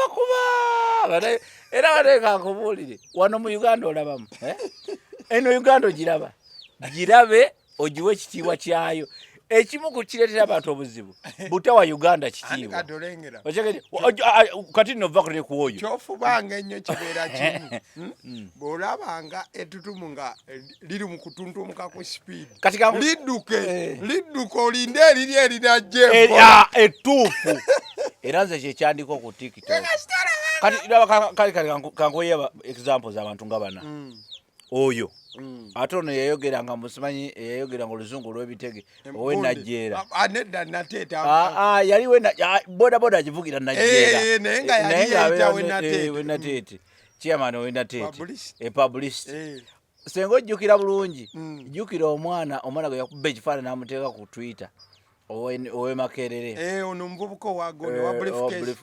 Babakuba. Era banaye, kankubuulire, wano mu Uganda olabamu, eh? Eno Uganda ogiraba, girabe, ogiwe ekitiibwa kyayo. Ekimu ku kireetera abantu obuzibu butawa Uganda Ani kitiibwa. Kati olengera. Okyegedde? Kati nno ova kule ku oyo. Kyofubanga ennyo kibeera kimu. Bw'olabanga ettutumu nga liri mu kutuntumuka ku speed, Kati lidduke, lidduke, olinde eriri erinajja empola. Ah, ettuufu. Era nze kyekyandiko ku TikTok kati laba, kale kankuweyo examples, abantu nga bana. Oyo ate ono yayogeranga, musimanyi, yayogeranga oluzungu olw'ebitege, owe Najjeera. Ah, nedda, Nateete. Ah, ah, yali boda boda agivugira Najjeera. Eh, naye nga yali Naye ng'abeera yeeyita w'e Nateete. w'e Nateete, chairman ow'e Nateete. Publicist. Publicist. Senga ojjukira bulungi, jjukira omwana gwe yakuba ekifaananyi n'amuteeka ku Twitter, ow'e Makerere. Eh, ono omuvubuka owagono wa briefcase.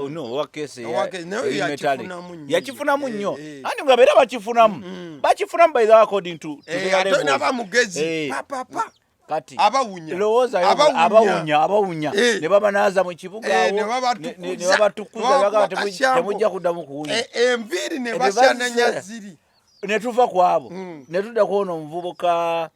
No, owa case. Owa case, naye yakifunamu nnyo. Yakifunamu nnyo. Anti nga beera bakifunamu, bakifunamu by the way, according to their Ate levels. naba mugezi papapa. Kati Abawunya. lowoozayo. Abawunya. Abawunya, abawunya. Ne babanaaza mu kibuga Eh, awo, ne babatukuza. ne babatukuza, Ne bagamba babakuba kashambo. temujja kuddamu kuwunya. Enviiri ne Ne basyananya bazisa. ziri. Ne tuva ku abo, ne tudda ku ono omuvubuka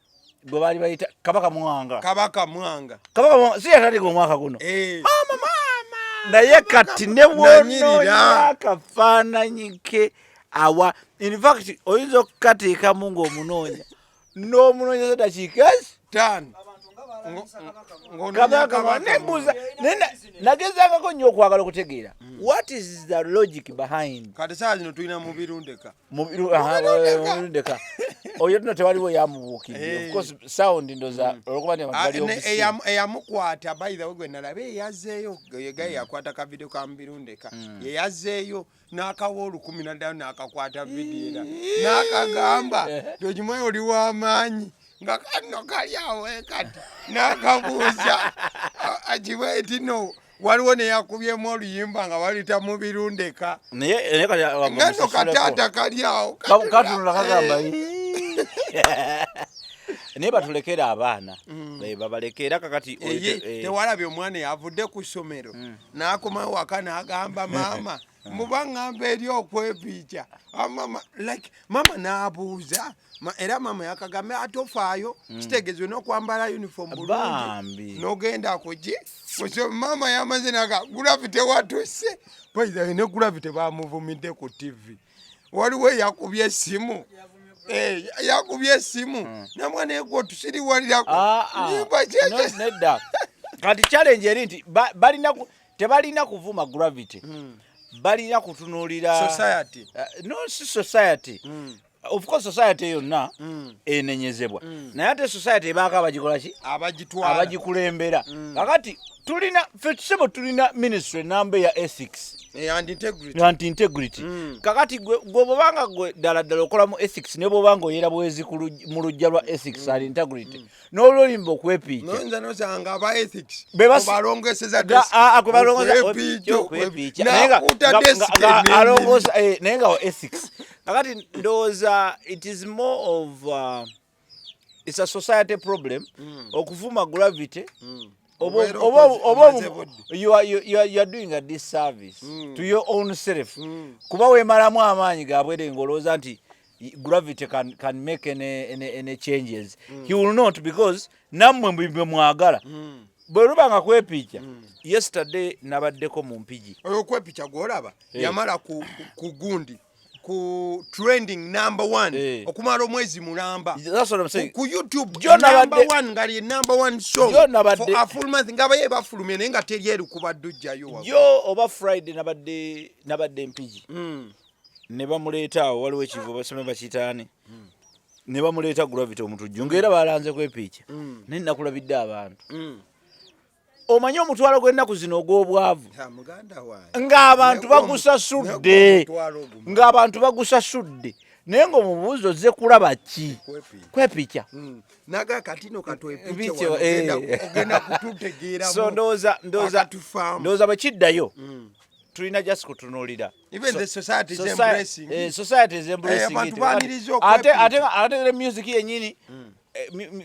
gwe baali bayita Kabaka Mwanga. Kabaka Mwanga. Kabaka Mwanga si yatandika omwaka guno? Eh. Mama, mama. Naye kati ne Nanyirira. bwonoonya akafaananyi ke awa, in fact oyinza okukateekamu ng'omunoonya n'omunoonyeza dakiika ezi 5. Ng'onoonya. Kabaka. Kabaka. Nembuuza, naye nagezangako nnyo okwagala okutegeera what is the logic behind. Kati saa zino tulina Mubirundeka. Aha, Mubirundeka oyo tuno tewaliwo yamubuukidde. Of course sound ndoza olwokuba nti abantu Ah, bali obusimu. Eyamukwata, by the way, gwe nalaba eyazzeeyo yega yakwata ka video ka Mubirundeka, yeyazzeeyo n'akawa 1000 naddayo n'akakwata video era n'akagamba, "Tokimanyi oli w'amaanyi?" Nga kano kali awo kati n'akabuuza akimanyi ti no waliwo neyekubyemu oluyimba nga baluyita Mubirundeka. Naye kati Nga no bamusasuleko. Kataata kali awo. Katunula kagamba, naye batulekere abaana. Babaleke era kakati Eye, tewalabye omwana yavudde ku ssomero n'akomawo waka n'agamba maama, muba ŋŋamba eri okwepiica. Ah, mama, like mama n'abuuza. Era mama yakagamba ate ofaayo, kitegeezwe n'okwambala uniform bulungi Bambi. n'ogenda kuki kusoma. Maama yamaze naga Gravity watuse payiza ne Gravity bamuvumidde ku TV. Waliwo eyakubye essimu. Yakubye essimu namwana egwo tusiriwalirako Ah, ah. nyimba kyekyo. No, nedda. Kati challenge eri nti tebalina kuvuma Gravity, balina kutunuulira Society. No, si society. Of course society yonna enenyezebwa, naye ate society ebaako abagikola ki? Abagitwala. Abagikulembera. Kakati tulina ffe tusebo, tulina ministry namba ya ethics And integrity. And integrity. Kakati gwe bwobanga gwe ddala ddala okola mu ethics, ne bwobanga oyera bwezi mu luggya lwa ethics and integrity n'olwolimba okwepiica. Noyinza nosanga aba ethics obalongoseza. Ah, ah, kwe balongoza okwepiica. Naye Nakuuta desk nga enene. alongoosa, naye nga wa ethics. Kakati ndowooza it is more of it's a society problem okuvuma Gravity. Obeera Oba omaze budde. You are doing a disservice to your own self, kuba weemalamu amaanyi gabwere ng'olowooza nti Gravity can make any changes. He will not, because nammwe bwe mwagala bwe luba nga kwepiica. Yesterday nabaddeko mu Mpigi. Oyo okwepica gwolaba yamala ku gundi ku trending number one okumala omwezi mulamba. That's what I'm saying. Ku YouTube Joe number one, nga lye number one song Joe nabadde for a full month, nga baye bafulumye naye nga teri erikuba ddujjayo waggulu. Jo oba Friday nabadde Mpigi, ne bamuleeta awo, waliwo ekivo basome bakiyitaani, ne bamuleeta Gravity omutujju, ngaera balanze kwepiica, naye nakulabidde abantu. Omanyi omutwalo gw'ennaku zino ogw'obwavu Ha, muganda wange. ng'abantu bagusasudde, Negwo omutwalo ogumu. ng'abantu bagusasudde, naye ng'omubuuzi ozze kulaba ki? Kwepiica. Kwepiica. Naga katino katwepiche Biche, wano, ogenda kututegeeramu. So ndowooza Akatufaamu. ndowooza bwe kiddayo tulina just kutunuulira. Even the society is embracing it. Society is embracing Abantu it. baaniriza Ate okwepiica. ate ne music yennyini,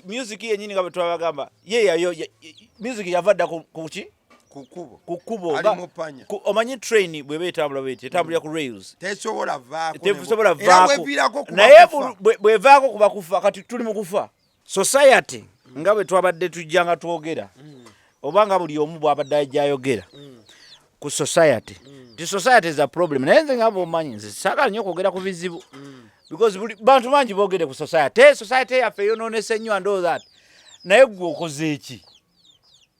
music yennyini nga bwe twabagamba ye yayo music yava dda ku ki? Ku kkubo. Ku kkubo. Ali mu panya. Omanyi train bweba etambula bweti, etambulira ku rails. Tesobola vaako. Tesobola Era vaako. bweviirako kuba Naye kufa. bwevaako kuba kufa. Kati tuli mu kufa. Society nga bwe twabadde tujja nga twogera, oba nga buli omu bw'abadde ajja ayogera ku society, nti society is a problem. Naye nze nga bwomanyi, nze saagala nnyo okwogera ku bizibu because buli bantu bangi boogere ku society. Hey, society yaffe eyonoonese nnyo and all that, naye gwe okoze eki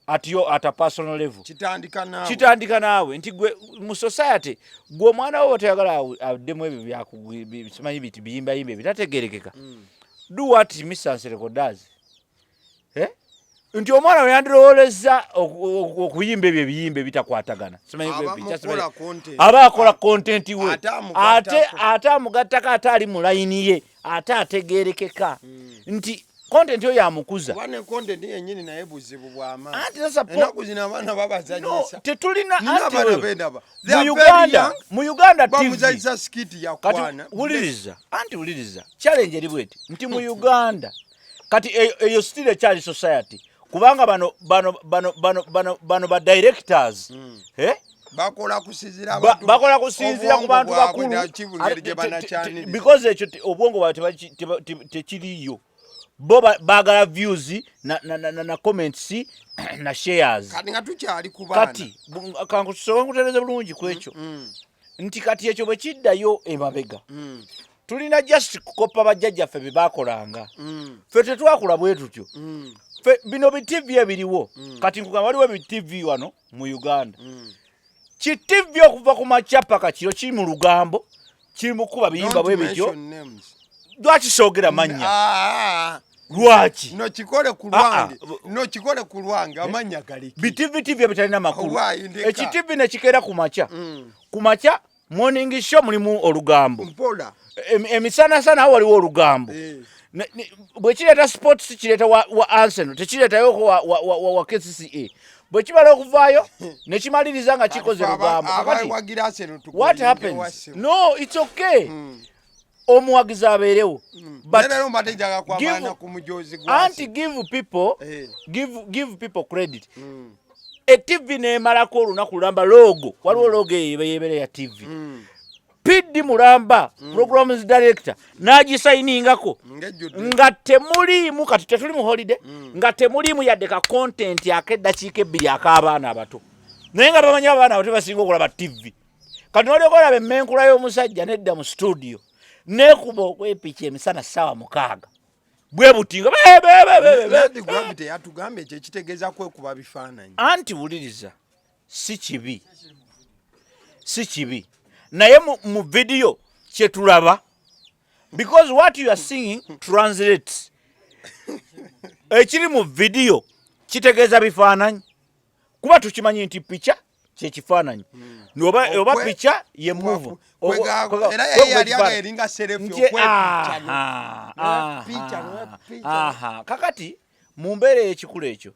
at your, at a personal level? Kitandika naawe. Kitandika naawe, nti gwe mu society, gwe omwana wo toyagala addemu ebyo simanyi biti biyimbayimba ebitategerekeka. Do what Mr. Nsereko does, eh? Nti omwana we yandirowoolezza okuyimba ebyo ebiyimba ebitakwatagana. Simanyi Aba mukola content. Aba akola content we. Ate amugattako. Ate amugattako, ate ali mu layini ye, ate ategerekeka nti content oyo amukuza. Kuba ne content yennyini naye buzibu bw'amaanyi. Anti that's a Ennaku zino abaana No, babazanyisa. tetulina. Nina Anti abaana wewe, bendaba. They mu are very Uganda, young. mu Uganda TV Bamuzanyisa skit kati yakwana. wuliriza, anti wuliriza, challenge eri bweti nti mu Uganda kati eyo still ekyali society, kubanga bano ba directors, eh? Bakola kusinziira Bakola kusinziira ku bantu bakulu. Ngeri gye banakyaniriza. Because ekyo obwongo bwabwe tekiriyo. Bo baagala views na comments na shares. Kati nga tukyali ku baana. Kati kankusobola nkutereeze bulungi ku ekyo, nti kati ekyo bwe kiddayo emabega, tulina just kukopa bajjajjaffe bye baakolanga. Ffe tetwakula bwe tutyo. Ffe bino bi TV ebiriwo kati, nkugamba, waliwo ebi TV wano mu Uganda, ki TV okuva ku makya paka kiro kiri mu lugambo, kiri mu kuba biyimba Don't bwe bityo. mention names. Lwaki soogera mannya? Ah, Lwaki? no, kikole ku Ah, ah. lwange, no, kikole ku lwange, amannya galiki. Bi TV TV ebitalina makulu. Why, ndeka. Eki TV nekikeera ku makya, ku makya morning show mulimu olugambo. Mpola. Emisanasana awo waliwo olugambo. Bwe kireeta sports, kireeta wa Arsenal, tekireetayoko wa KCCA. Bwe kimala okuvaayo nekimaliriza nga kikoze lugambo. Kakati Abawagira Arsenal, what happens? No, it's okay, omuwagizi abeerewo, but leero mbadde njagala kwamanya ku mujozi gwa anti give people give people credit. E TV nemalako olunaku lulamba, logo, waliwo logo eyo yebeera ya TV, PD mulamba, programs director n'agisayiningako Ng'ejjudde. nga temuliimu. Kati tetuli mu holiday, nga temuliimu yadde ka content ak'eddakiika 2 ak'abaana abato, naye nga bamanyi abaana abato basinga okulaba TV. Kati nolyoka olaba emmenkula y'omusajja nedda mu studio nekuba okwepika emisana ssaawa 6 bwe buti nga be- be- be- be- be- be. Lady Gravity yatugambye ekyo ekitegeeza kwekuba bifaananyi. Anti wuliriza, si kibi, si kibi, naye mu video kyetulaba, because what you are singing translates. Ekiri mu video kitegeeza bifaananyi, kuba tukimanyi nti picha kyekifaananyi, oba picha ye movie. Era ye yali aga eringa selfie, okwepicha n'opicha, n'opicha. Aha, kakati mu mbeera ey'ekikulu ekyo,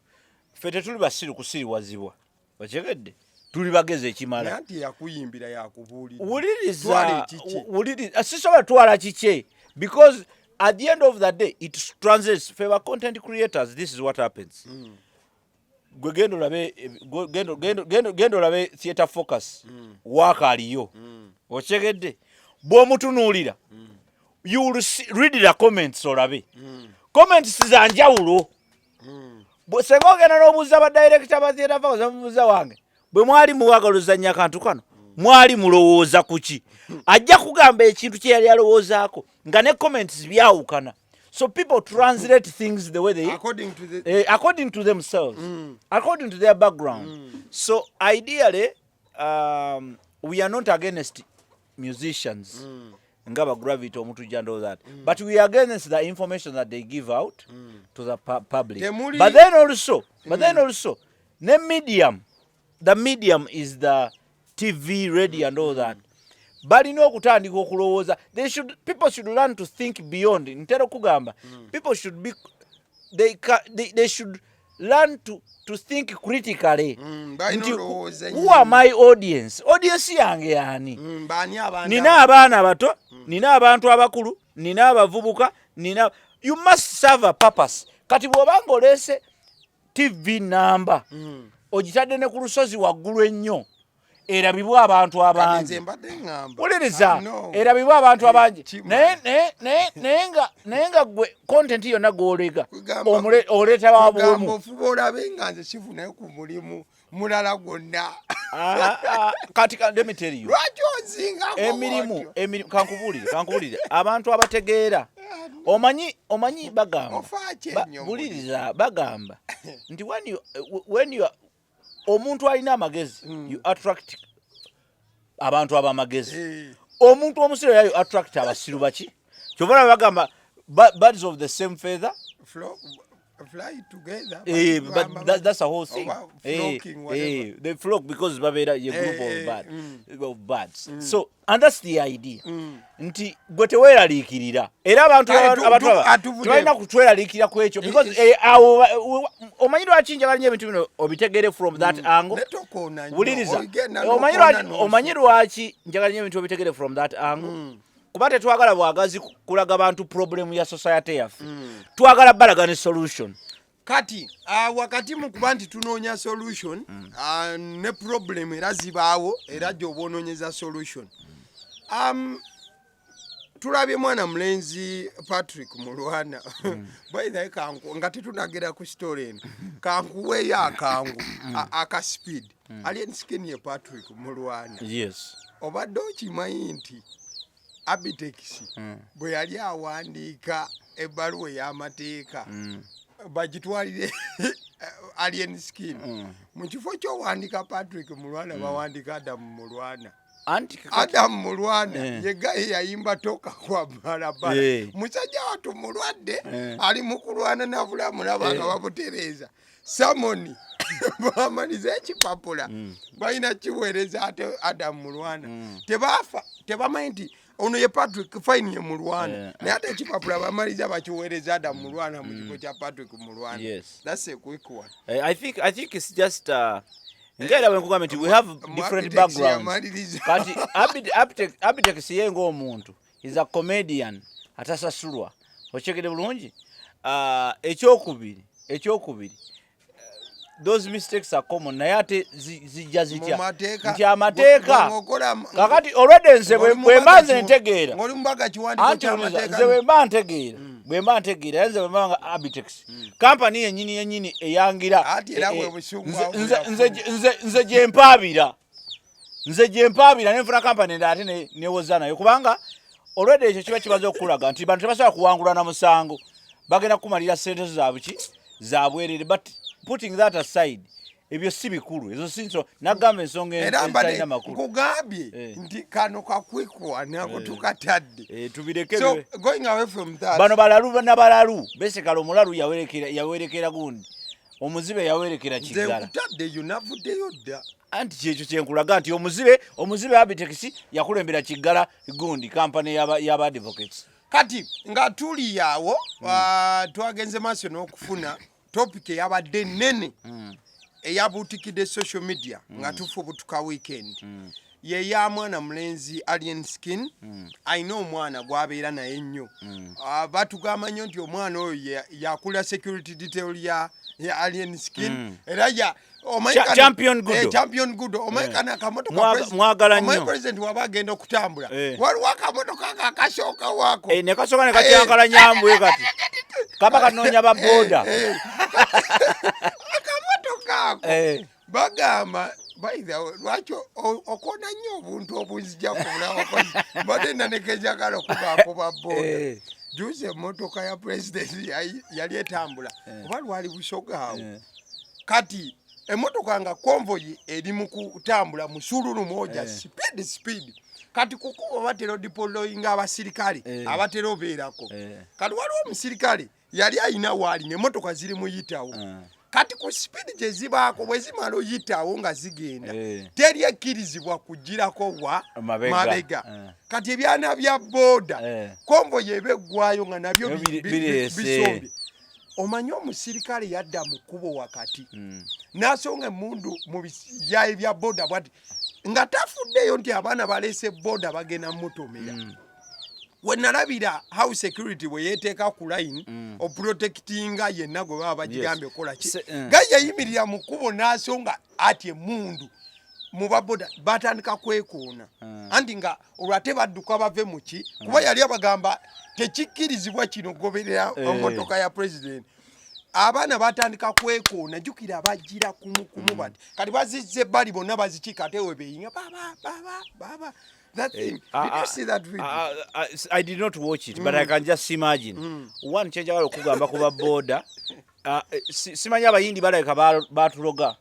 ffe tetuli basiru kusiriwazibwa, okyegedde? Tuli bagezi ekimala. Naye anti yakuyimbira yakubuulira. Wuliriza. Twala ekiki. Wuliriza, sisobola twala kike because at the end of the day it translates. Fe ba content creators, this is what happens. Gwe genda olabe, genda olabe Theatre Focus waaka aliyo, okyegedde? Bw'omutunuulira, you will see, read the comments, olabe comments za njawulo. Senga ogenda n'obuuza ba director ba Theatre Focus, bamubuuza, "Wange, bwe mwali muwagala ozannya akantu kano, mwali mulowooza ku ki?" Ajja kugamba ekintu kye yali alowoozaako nga ne comments byawukana. So people translate things the way they According to the according to themselves, according to their background. So ideally, we are not against musicians nga ba Gravity Omutujju and all that, but we are against the information that they give out to the public. But then also ne medium, the medium is the TV, radio and all that. Balina okutandika okulowooza. They should, people should learn to think beyond. Ntera okugamba, people should be they, ca, they should learn to think critically. Balina Nti, olowooza who are my audience? Audience yange yani? Baani abantu? Nina abaana abato, nina abantu abakulu, nina abavubuka, nina, you must serve a purpose. Kati bw'obanga oleese TV namba, Ogitadde ne ku lusozi waggulu ennyo, erabibwa abantu Kati abangi. Nze mbadde ŋŋamba, Wuliriza. Ah, no. Erabibwa abantu abangi. Kimala. Naye nga gwe content yonna gw'olega oleeta Kugamba babuwemu. Ofuba olabe nga nze sifunayo ku mulimu mulala gwonna. Ah, ah, kati let me tell you. Lwaki onzingako Emirimu bw'otyo? Emirimu, kankubuulire, abantu abategeera, omanyi bagamba Ofaaki ennyo. Buliriza, bagamba nti when you omuntu alina amagezi, you attract abantu ab'amagezi. Omuntu omusiru yayo attract abasiru. Baki kyova olaba bagamba birds of the same feather Fly together. But that's the whole thing. Oba flocking, whatever. They flock because babeera a group of birds. So, and that's the idea. Nti gwe teweeraliikirira, era abantu Kale abantu aba atuvudde. tebalina kutweraliikirira ku ekyo because awo omanyi lwaki njagala nnyo ebintu bino obitegere from that angle? Ne tokoona nnyo, Wuliriza. ogenda Omanyi n'okoona lwaki, omanyi lwaki njagala nnyo ebintu obitegere from that angle? Kuba tetwagala bwagazi kulaga bantu problem ya society yaffe, twagala balaga ne solution. Kati wakati mu kuba nti tunoonya solution, ne problem era zibaawo, era gy'oba onoonyeza solution. Tulabye mwana mulenzi Patrick Mulwana. By the way, kanku nga tetunagera ku story eno, kankuweeyo akangu aka speed. Alien Skin ye Patrick Mulwana. Yes. Obadde okimanyi nti Abitex bwe yali awandiika ebbaluwa ey'amateeka bagitwalire Alien Skin, mu kifo ky'owandiika Patrick Mulwana, bawandiika Adamu Mulwana? Anti Adamu Mulwana ye guy yayimba toka kwa balabala. Musajja wattu mulwadde, ali mu kulwana na bulamu, nabanga babutereeza samoni, bamaliza ekipapula balina kiweereza ate Adamu Mulwana. Tebafa, tebamanyi nti ono ye Patrick, fine, ye Mulwana, naye ate ekipapula bamaliza bakiweereza Adamu Mulwana mu kifo kya Patrick Mulwana. That's a quick one. I think it's just nga era bwe nkugambye nti we have different Abitex backgrounds. yamaliriza. Kati Abitex ye ng'omuntu is a comedian atasasulwa, okyegede bulungi. Ekyokubiri, those mistakes are common, naye ate zijja zitya Mu mateeka, nti amateeka ng'okola- kakati olwedde nze ng'oli mu bwe mba mbaga nze ntegeera ng'oli mubaga kiwandiiko anti wuliriza, ky'amateeka. Nze bwe mba ntegeera, era nze bwe mba nga Abitex, kampani yennyini yennyini eyangira Ati era bwe busungu awo bwe nze gye mpaabira, nze gye mpaabira nenfuna kampani endala ate newoza nayo, kubanga olwedde ekyo kiba kibaze okukulaga nti bantu tebasobola kuwangula na musango, bagenda kukumalira sente zo zabuki zabwerere. But putting that aside, ebyo si bikulu, ezo si nsonga. Nagamba ensonga Era mbadde ezitalina makulu. nkugambye nti kano kakwikwa nako tukatadde. Tubireke. So going away from that, Bano balalu nabalalu besekala, omulalu yawerekera gundi, omuzibe yawerekera nze Kiggala. nkutaddeyo, navuddeyo dda. Anti kyekyo kyenkulaga nti omuzibe Abitex yakulembera Kiggala gundi kampani y'aba advocates. Kati nga tuli awo, twagenze maaso n'okufuna topic eyabadde nene, eyabuutikidde social media nga tufubutuka weekend, ye ya mwana mulenzi Alien Skin. Alina omwana gw'abeera naye nnyo. Batugamba nnyo nti omwana oyo yakula security detail ya Alien Skin, era ya omanyi Champion Gudo. Champion Gudo, omanyi kano akamotoka Mwagala omanyi nnyo. President waba agenda okutambula, waliwo akamotoka ako akasooka waako. Ne kasooka ne kakyankala nyambwe, kati kaba kanoonya ba boda. Akamotoka ako bagamba, by the way, lwaki okona nnyo obuntu obunzija kubulawo? Mbadde nanekenjagala okubaako ba boda. Juzi emmotoka ya pulezidenti yali etambula, oba lwali Busoga awo. Kati emmotoka nga convoy eri mu kutambula musululu moja, speed speed. Kati kukuba batera odeployinga abasirikale abatera obeerako. Kati waliwo omusirikale yali ayina waali ngaemmotoka ziri muyitawo. Kati ku speed gye zibaako, bwe zimala oyitawo nga zigenda, teri ekkirizibwa kugirako wa Mabega. mabega. Kati ebyana bya booda, convoy eba eggwayo nga nabyo Nabyo bireese. bisombye. Omanyi omusirikale yadda mu kkubo wakati n'asonga emundu mu biyayi bya boda bwati, nga tafuddeyo nti abaana baleese boda bagenda mutomera. Wenalabira how security bwe yeteeka ku line oprotectinga yenna gwe baba bagigambye okukola ki. Guy yayimirira mu kkubo n'asonga ati emundu mu baboda batandika kwekuuna, anti nga olwo ate badduka bave mu ki, kuba yali abagamba tekikkirizibwa kino goberera emotoka ya president. Abaana batandika kwekuuna, jjukira bagira kumu kumu bati kati bazizza ebbali bonna bazikiika ate we beeyinga baba baba baba. That thing, did you see that video? I did not watch it, but I can just imagine. One, kyenjagala okugamba ku baboda, simanyi abayindi balabika batuloga.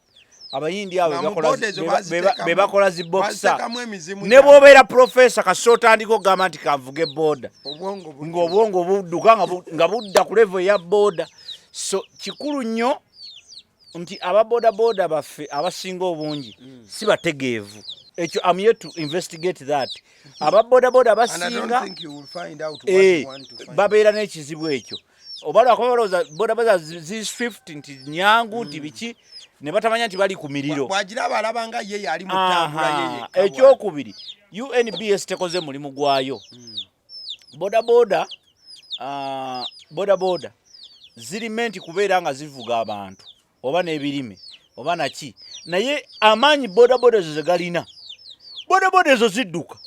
Abayindi abo Nga be mu bakola boda ezo be bakola zi boxer. Baziteekamu emizimu Ne gyabwe. bw'obeera professor, kasita otandika okugamba nti kanvuge boda, Obwongo ng'obwongo budduka nga budda ku level eya boda. So kikulu nnyo nti ababodaboda baffe abasinga obungi si bategeevu. Ekyo am yet to investigate that. Ababodaboda And I don't abasinga think you will find out what you want to find. Babeera n'ekizibu ekyo, oba lwakuba balowooza bodaboda ziri swift, nti nyangu, nti biki, ne batamanya nti bali ku miriro. Bw'agiraba alaba nga ye yali mu ttambula ye yekka. Ekyokubiri, UNBS tekoze mulimu gwayo. Bodaboda, bodaboda ziri meant kubeera nga zivuga abantu oba n'ebirime oba naki, naye amaanyi bodaboda ezo ze galina, bodaboda ezo zidduka.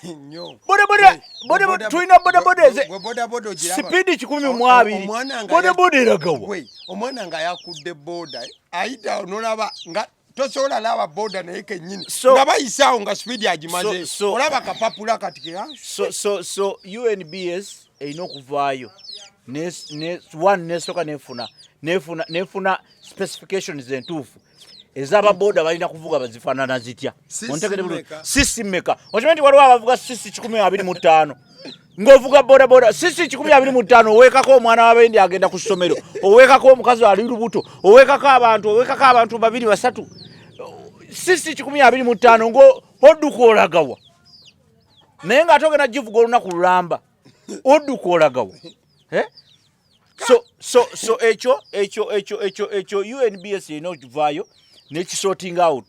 Nnyo. Bodaboda, tulina bodaboda Gwe bodaboda ogiraba. Sipiidi 120. Omwana nga Bodaboda eragawa? Gwe, omwana nga yakudde boda ayita nolaba nga tosobola laba boda naye kennyini nga bayisaawo nga sipiidi agimaze, olaba kapapula kati ke So UNBS erina okuvaayo one nesooka nefuna specifications entuufu ez'ababoda balina kuvuga bazifaanana zitya. Sisi Ontegedde bulungi? mmeka? Sisi mmeka? Okimanyi nti waliwo abavuga sisi 125 ng'ovuga bodaboda sisi 125, oweekako omwana w'abendi agenda ku ssomero, oweekako omukazi ali lubuto, oweekako abantu babiri basatu, sisi 125 ng'odduka olagawa? Naye ng'ate ogenda givuga olunaku lulamba, odduka olagawa? Eh? So ekyo UNBS erina okuvaayo nekisorting out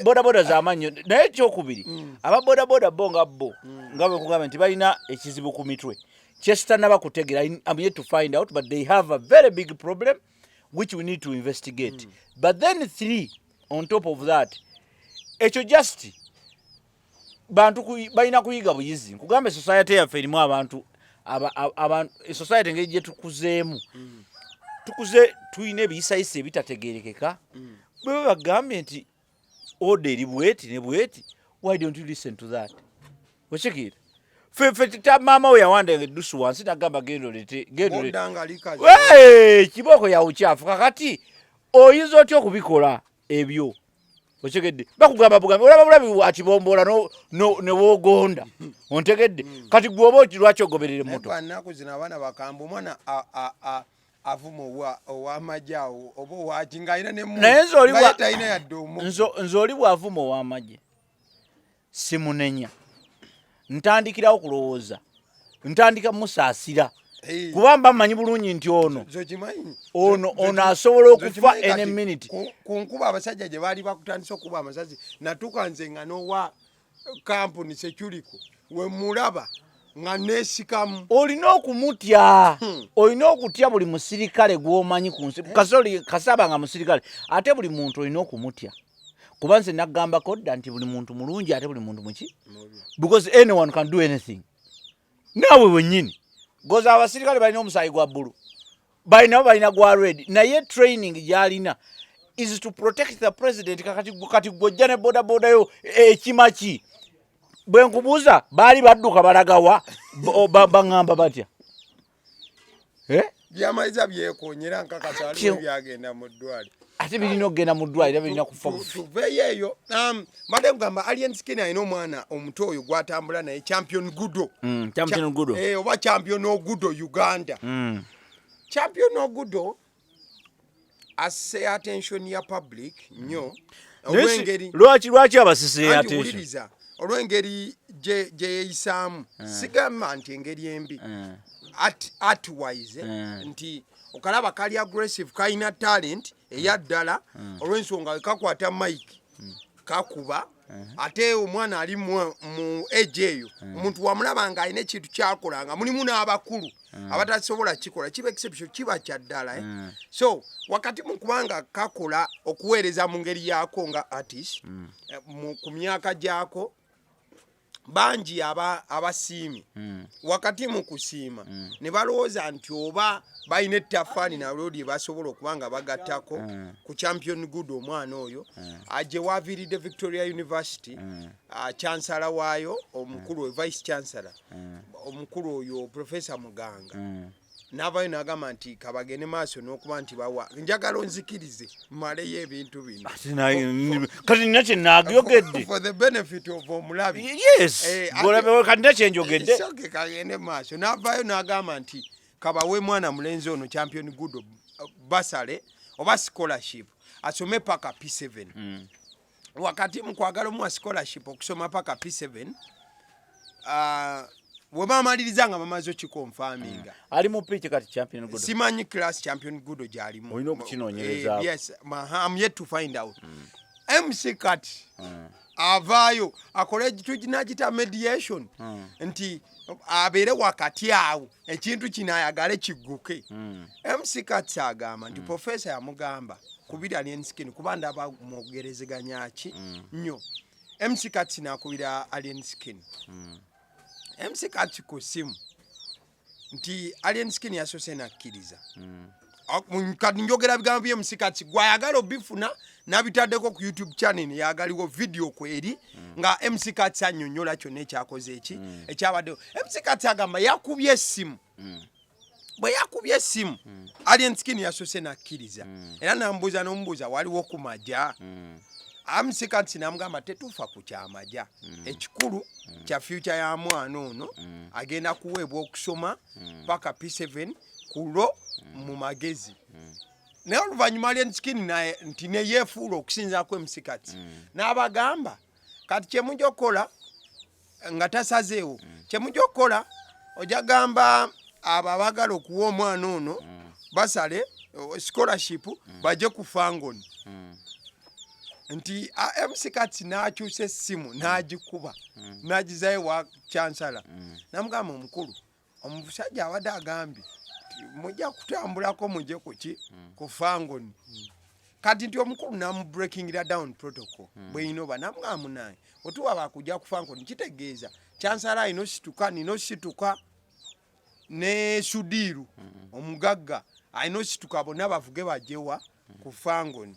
bodaboda z'amaanyi. Naye ekyokubiri, ababodaboda bo nga bo nga bwe kugamba nti balina ekizibu ku mitwe kyesitanaba kutegera. I'm yet to find out, but they have a very big problem which we need to investigate. But then three, on top of that, ekyo just bantu balina kuyiga buyizi. Nkugambe, society yaffe erimu abantu society engeri gye tukuzeemu, tukuze tulina ebiyisayisa ebitategerekeka. Bwe bagambye nti order eri bweti ne bweti, why don't you listen to that? Okikiira ffe maama we yawandanga eddusu wansi nagamba genda olete, genda olete. Boda nga likazi. Hey, kibooko yawukyafu. Kakati oyinza otya okubikola ebyo? Okitegedde? Bakugamba bugambi, olaba bulabi akibombola ne woogonda. Ontegedde? Kati gwe oba lwaki ogoberera Naye emmotoka? Kwa nnaku zino abaana bakamba, omwana avuma ow'amagye awo oba owaki ng'alina ne Naye nze oli nga ye talina yadde omu. Nze oli bw'avuma ow'amagye simunenya, ntandikirawo kulowooza, ntandika musaasira, Hey. kuba mba mmanyi bulungi nti ono Zokimanyi ono asobola okufa zokimanyi any kati minute. Ku nkuba abasajja gye baali bakutandisa okuba amasasi, natuuka nze nga n'owa kampuni security we mulaba nga neesikamu. Olina okumutya, olina okutya buli musirikale gw'omanyi ku nsi. Kasoli kasaba nga musirikale, ate buli muntu olina okumutya, kuba nze nagambako dda nti buli muntu mulungi ate buli muntu muki, because anyone can do anything. Naawe wennyini goza abasirikale balina omusaayi gwa bbulu, balina balina gwa red, naye training gyalina is to protect the president. Kati gwojja ne bodaboda yo ekima ki? Bwe nkubuuza, baali badduka balagawa? Baŋŋamba batya? Eh? Byamaliza byekonyera nkakasa waliwo byagenda mu ddwaliro. Ate birina okugenda mu ddwaliro, birina kufa bufi. Tuveeyo eyo. Mbadde kugamba Alien Skin alina omwana omuto oyo gwatambula naye, Champion Gudo. Champion Gudo. Eh, oba Champion Ogudo Uganda. Champion Ogudo asse attention ya public nnyo Naye olw'engeri lwaki abasise Anti attention? wuliriza, olw'engeri gye yeeyisaamu, sigamba nti engeri embi, art wise, nti okalaba kali aggressive, kalina talent eya ddala, olw'ensonga kakwata mic kakuba. Ate omwana ali mu age eyo, omuntu wamulaba nga alina ekintu kyakola nga mulimu n'abakulu abatasobola kikola, kiba exception, kiba kya ddala, eh? So wakati mu kubanga kakola okuweereza mu ngeri yaako nga artist, ku myaka gyako bangi abasiimye. Wakati mu kusiima ne balowooza nti oba balina ettaffaali nalwo lye basobola okuba nga bagattako ku Champion Good, omwana oyo gye waaviiridde Victoria University, chancellor waayo omukulu oyo, vice chancellor omukulu oyo, Professor Muganga, n'avaayo n'agamba nti kabagende maaso n'okuba nti bawa. Njagala onzikirize mmaleyo ebintu bino. Ate kati nina kye naayogedde. For the benefit of omulabi. Yes. Kati nina kyenjogedde. Soke kagende maaso. N'avaayo n'agamba nti kabawe mwana mulenzi ono Champion Gudo bursary oba scholarship asome paka P7. Wakati mu kwagala omuwa scholarship okusoma paka P7, bwe bamaliriza nga bamaze okiconfirminga. Ali mu P ki kati Champion Gudo? Simanyi class Champion Gudo gyalimu. Olina okukinoonyerezaako. Yes, I'm yet to find out. MC Kati avaayo akole tuginagita mediation, nti abeere wakati awo ekintu kino ayagale kigguke. MC Kati agamba nti professor yamugamba kubira Alien Skin, kuba ndaba mwogerezeganya ki nnyo. MC Kati nakubira Alien Skin, MC Kati ku ssimu nti Alien Skin yasoose nakkiriza. Kati njogera bigambo bye MC Kati, gwayagala obifuna nabitaddeko ku YouTube channel yagaliwo video kweri nga MC Kati annyonnyola kyonna ekyakoze eki ekyabaddewo. MC Kati agamba yakubye essimu. Bwe yakubye essimu, Alien Skin yasoose nakkiriza era nambuuza n'omubuuza waliwo ku maja. MC Kati namugamba tetufa ku kyamaja, ekikulu kya future ya mwana ono, agenda kuweebwa okusoma paka P7 kulo mu magezi. Naye oluvannyuma Alien Skin naye nti neyeefuula okusinzaako MC Kati n'abagamba kati kyemujja okukola nga tasazeewo, kyemujja okukola ojja gamba abo abaagala okuwa omwana ono bursary, scholarship, bajje ku Fangoni. Nti MC Kati n'akyusa essimu n'agikuba n'agizayo wa chancellor, namugamba omukulu omusajja abadde agambye nti mujja kutambulako mujje kuki ku Fangoni. Kati nti omukulu namubreakingira down protocol bweyina oba namugamba munange otuwa bakujja ku Fangoni kitegeeza chancellor alina osituka, nina osituka, ne Sudiiru omugagga alina osituka, bonna bavuge bajjewa ku Fangoni.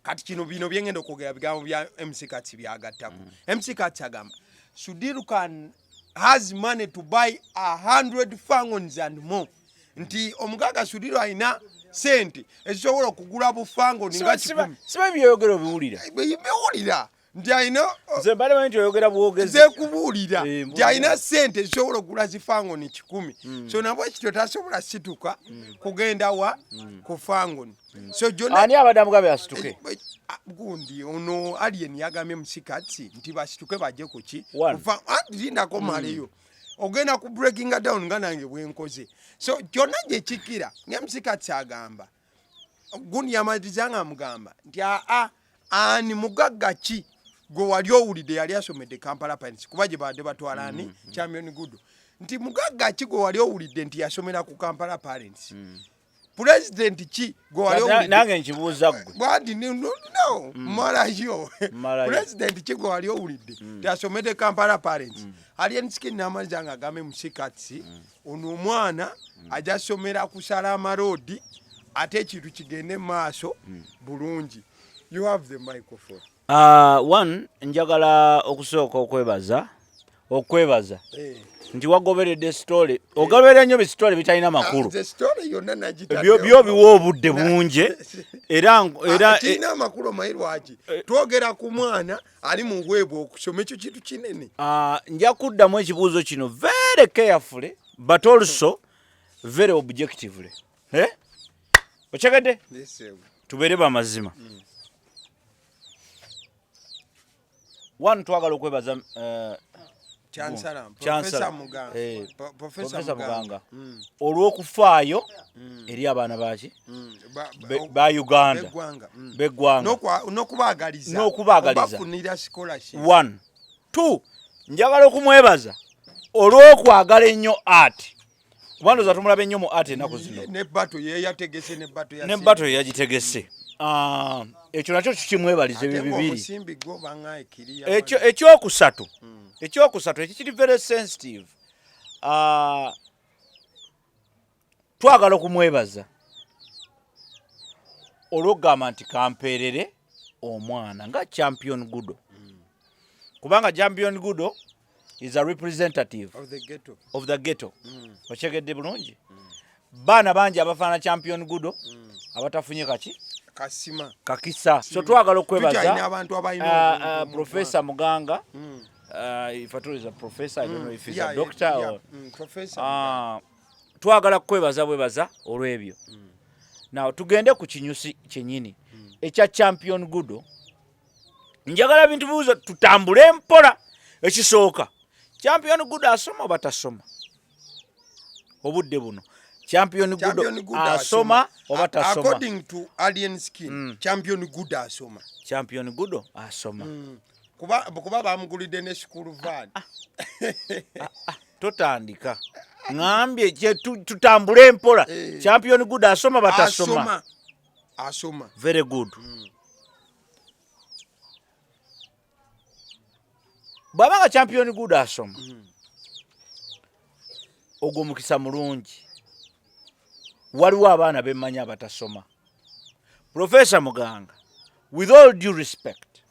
Kati kino bino byengenda okwogera bigambo bya MC Kati byagattako. MC Kati agamba Sudiru can has money to buy 100 Fangons and more, nti omugagga Sudiru alina sente ezisobola okugula bufangoni nga 100. Siba byoyogera obiwulira? Biwulira nti alina. Nze mbale manyi nti oyogera bwogezi. Nze kubuulira Eh, nti alina sente ezisobola okugula zifangoni 100. So nabwe kityo tasobola situka kugenda wa ku Fangoni. So Jona Ani abadde amugabe asituke? Gundi ono Alien yagambye MC Kati nti basituke bajje kuki. One. Lindako maleyo. Ogenda ku breakinga down nga nange bwenkoze. So kyonna gyekikira nga MC Kati agamba gundi yamaliriza nga amugamba nti aa ani mugagga ki gwe wali owulidde yali asomedde Kampala Parents, kuba gye babadde batwala ani Champion Gudo, nti mugagga ki gwe wali owulidde nti yasomera ku Kampala Parents? Pulezidenti ki gwe wali owulidde? Nange nkibuuza ggwe. Bwati no malayo. Malayo. Pulezidenti ki gwe wali owulidde nti asomedde Kampala Parents? Alien Skin n'amaliza nga agambe MC Kats ono omwana ajja somera ku Salama Road ate ekintu kigende mu maaso bulungi. You have the microphone. One, njagala okusooka okwebaza nti wagoberedde story, ogoberera nnyo bisitole bitalina makulu. The story yonna nagitaddewo. Byo biwa obudde bungi era Ah, kirina amakulu. Omanyi lwaki? Twogera ku mwana ali mu bwebwe okusoma, ekyo kintu kinene. Nja kuddamu ekibuuzo kino very carefully but also very objectively, eh? Okyegedde? Yes, sir. Tubeere bamazima. One, twagala okwebaza Chancellor, Chancellor. Professor Muganga. Professor Professor Muganga Muganga. Olw'okufaayo eri abaana baki ba Uganda Beggwanga. Beggwanga. N'okubaagaliza. N'okubaagaliza. Obafunira scholarship. One, two, njagala okumwebaza olw'okwagala ennyo art, kuba ndowooza tumulaba ennyo mu art ennaku zino. Ne bato ye yategese, ne bato ya Ne bato yagitegese. Ah, ekyo nakyo kikimwebaliza. Ate Ebyo bibiri. ng'omusimbi gwo baŋŋaye kiriya. Ekyo ekyokusatu ekyo kiri very sensitive. Ah, twagala okumwebaza olwokugamba nti kampeerere omwana nga Champion Gudo, kubanga Champion Gudo is a representative of the ghetto. Of the ghetto. Okyegedde bulungi, baana bangi abafaana Champion Gudo abatafunye kaki kasima kakisa. So twagala Tukyalina okwebaza abantu abalina obuntu mu Professor Muganga. If at all is a professor, I don't know if he's a doctor or Professor. Twagala kukwebaza bwebaza olw'ebyo. Now tugende ku kinyusi kyennyini ekya Champion Gudo. Njagala bintu bibuuzo, tutambule mpola. Ekisooka, Champion Gudo asoma oba tasoma? Obudde buno Champion Gudo Champion Gudo asoma oba tasoma? According to Alien Skin, Champion Gudo asoma. Champion Gudo asoma. Kuba bamugulidde ne school van. Totandika, ŋambye tutambule mpola. Champion Gudo asoma batasoma? Asoma, asoma. Very good. Bw'abanga Champion Gudo asoma, ogwo mukisa mulungi. Waliwo abaana bemmanyi abatasoma. Professor Muganga, with all due respect,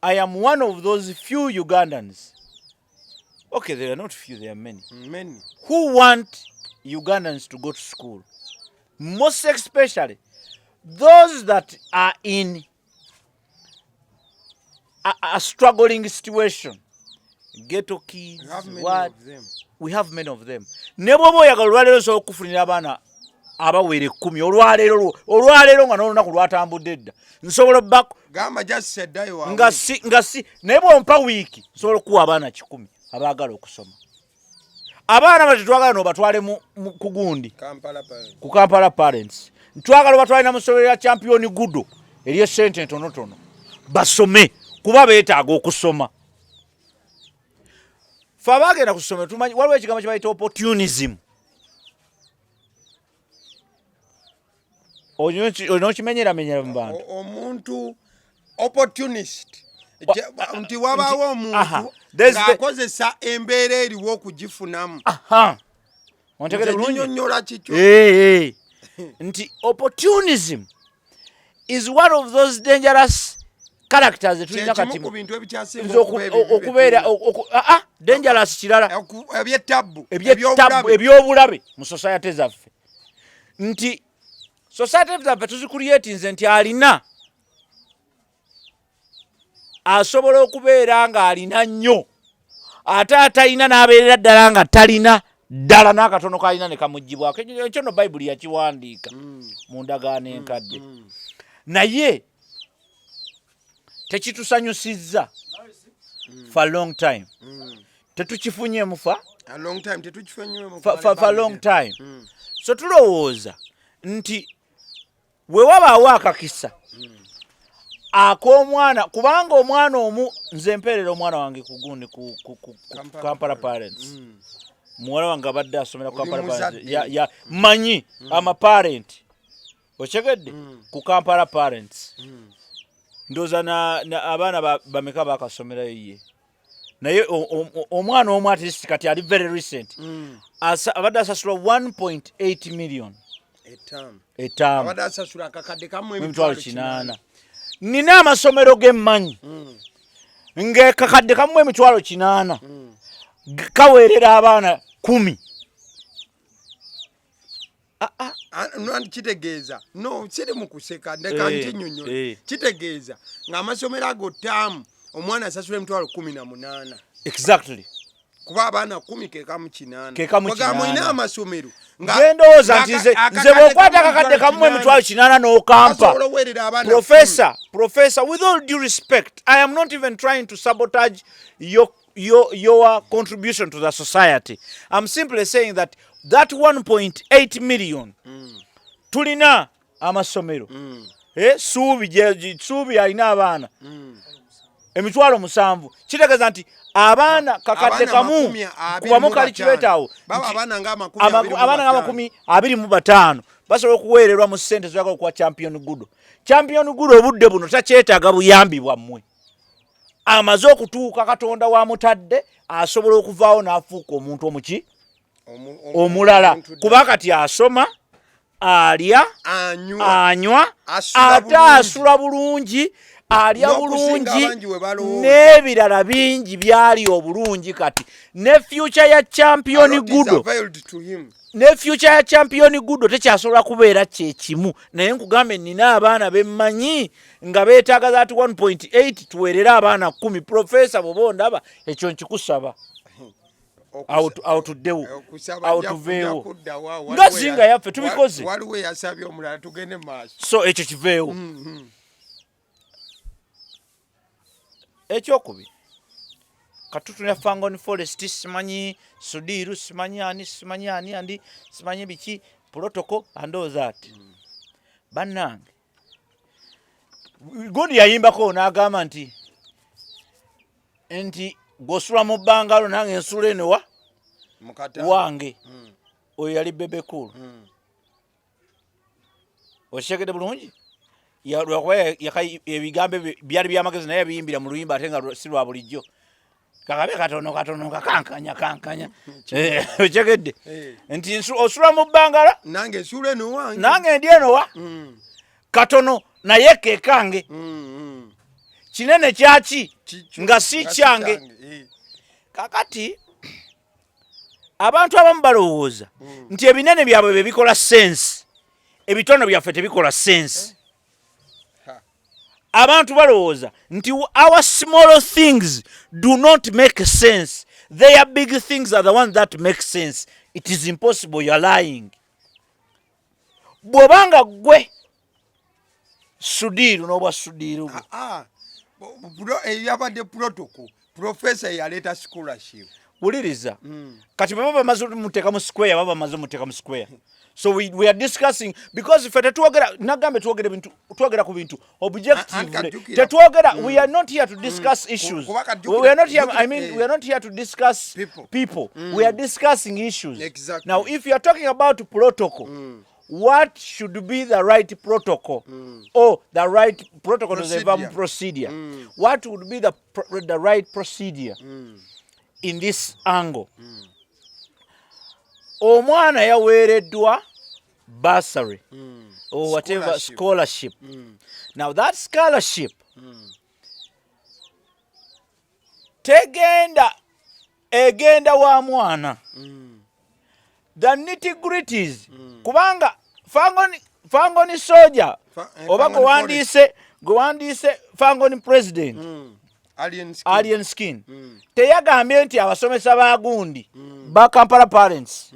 I am one of those few Ugandans, okay, there are not few, there are many, many, who want Ugandans to go to school, most especially those that are in a struggling situation, ghetto kids. We have many What of them. We have many of them. Ne bw'oba oyagala, olwaleero osobola okufunira abaana abawera 10 olwaleero olwaleero nga n'olunaku lwatambudde dda, nsobola obba Gamba just seddayo wawe. Nga si naye bwompa wiiki nsobola okuwa abaana 100 abaagala okusoma. Abaana ba tetwagala nobatwale ku gundi Kampala Parents. Ku Kampala Parents. Ntwagala obatwale na musomero lya Champion Gudo eryesente entonotono, basome kuba beetaaga okusoma. Fe abaagenda ku ssomero tumanyi waliwo ekigambo kye bayita opportunism. Olina okimenyeramenyera mu bantu. Omuntu opportunist, nti wabaawo omuntu ng'akozesa embeera eriwo okugifunamu. Aha, ontegere Nze bulungi. Ginyonnyola kikyo. Eh. Nti opportunism is one of those dangerous characters zetulina kyekimu kati ku bintu ebikyasinga nze okuba okubeera dangerous kirala. Ebyetabbu. Ebyetabbu, ebyobulabe mu society zaffe, nti society zaffe tuzicreatinze nti alina asobola okubeera ng'alina nnyo, ate atalina n'abeerera ddala nga talina ddala n'akatono kalina ne kamugibwako. Ekyo no Bayibuli yakiwandiika mu ndagaano enkadde, naye tekitusanyusizza for a long time. Tetukifunyemu fa A long time tetukifunyemu. For a long time. So tulowooza nti bwe wabaawo akakisa ak'omwana, kubanga omwana omu, nze mpeerera omwana wange ku gundi ku Kampala. Kampala Parents. Muwala wange abadde asomera ku Oli Kampala Parents. muzadde. Ya, manyi ama parent, okyegedde, ku Kampala Parents. Ndowooza na abaana bameka bakasomerayo ye, naye omwana omu at least kati ali very recent abadde asasulwa 1.8 million etaano. Etaano. Abadde asasula akakadde kamu emitwalo 800. Nina amasomero gemmanyi ng'ekakadde kamu 800,000 kaweerera abaana 10. Kitegeeza no siri mu kuseka, ndeka nkinyonyola. Kitegeeza ng'amasomero ago ttaamu omwana asasula 18,000. Exactly. Kuba abaana 10 kekamu 800. Kekamu Kwegamba 800. mulina amasomero Ngendowooza nti nze bw'okwata akakadde kamu 800,000 n'okampa, asobola oweerera abaana. Professor, professor, with all due respect, I am not even trying to sabotage your, your contribution to the society. I'm simply saying that that 1.8 million, tulina amasomero. Suubi Suubi alina abaana 70,000. Kitegeeza nti abaana kakadde Abaana kamu 25. kubamu calculator Baba nti abaana nga 25. Abaana nga 25 basobola okuweererwa mu ssente zoyagala okuwa Champion Gudo. Champion Gudo obudde buno takyetaaga buyambi bwammwe. Amaze okutuuka Katonda wamutadde, asobola okuvaawo n'afuuka omuntu omuki omulala, omuntu ddala. Kuba kati asoma, alya, anywa, anywa, asula ate bulungi. Asula bulungi, alya N'okusinga bulungi, abangi we balowooza. N'ebirala bingi byali obulungi. Kati ne future ya Champion A lot is Gudo, availed to him. Ne future ya Champion Gudo tekyasobola kubeera kyekimu. Naye nkugambe, nina abaana bemmanyi nga beetaaga that 1.8, tuweerere abaana 10. Professor, bw'oba ondaba, ekyo nkikusaba. Awo tuddewo. Okusaba Awo nja tuveewo. kuddawo awo. Nga zinga yaffe tubikoze. Waliwo eyasabye omulala, tugende mu maaso. So ekyo kiveewo. Ekyokubiri, katutunira Fangone Forest, simanyi Sudiru, simanyi ani, simanyi ani, andi simanyi biki, protocol and all that. Bannange, gundi yayimbako n'agamba nti gw'osula mu bbangalo, nange nsula eno wa Mukata. wange. Oyo yali Bebe Cool. Okitegedde bulungi? Lwakuba ebigambo ebyo byali byamagezi, naye yabiyimbira mu luyimba ate nga si lwa bulijjo. Kakabe katono katono kakankanya kankanya. Okitegedde? Eh. Nti osula mu bbangala, nange nsula eno wange, nange ndi eno wa katono, naye kekange. Kinene kyaki? Kikyo, nga si kyange. Eh. Kakati abantu abamu balowooza nti ebinene byabwe bye bikola sense, ebitono byaffe tebikola sense. Ha. Abantu balowooza nti our small things do not make sense, their big things are the ones that make sense. It is impossible, you are lying. Bw'obanga gwe Sudiiru n'obwa Sudiiru bwe. Ah, ah. Eyabadde protocol, professor yaleeta scholarship. Wuliriza, kati bwe baba bamaze muteeka mu square, baba bamaze muteeka mu square. So we are discussing because ffe tetwogera, nagambe twogera ebintu, twogera ku bintu objectively. Kajjukira. Tetwogera, we are not here to discuss issues. Kuba kajjukira- We are not here, I mean, eh. we are not here to discuss People. people. We are discussing issues. Exactly. Now if you are talking about protocol, what should be the right protocol, or the right protocol to the Procedure. procedure, what would be the right procedure in this angle? Omwana yaweereddwa bursary or whatever, Scholarship. Scholarship. Now that scholarship tegenda, egenda wa mwana. The nitty gritties, kubanga Fangoni soldier oba Fangoni. Gwewandiise Fangoni president, Alien Skin. Alien Skin, teyagambye nti abasomesa ba gundi ba Kampala Parents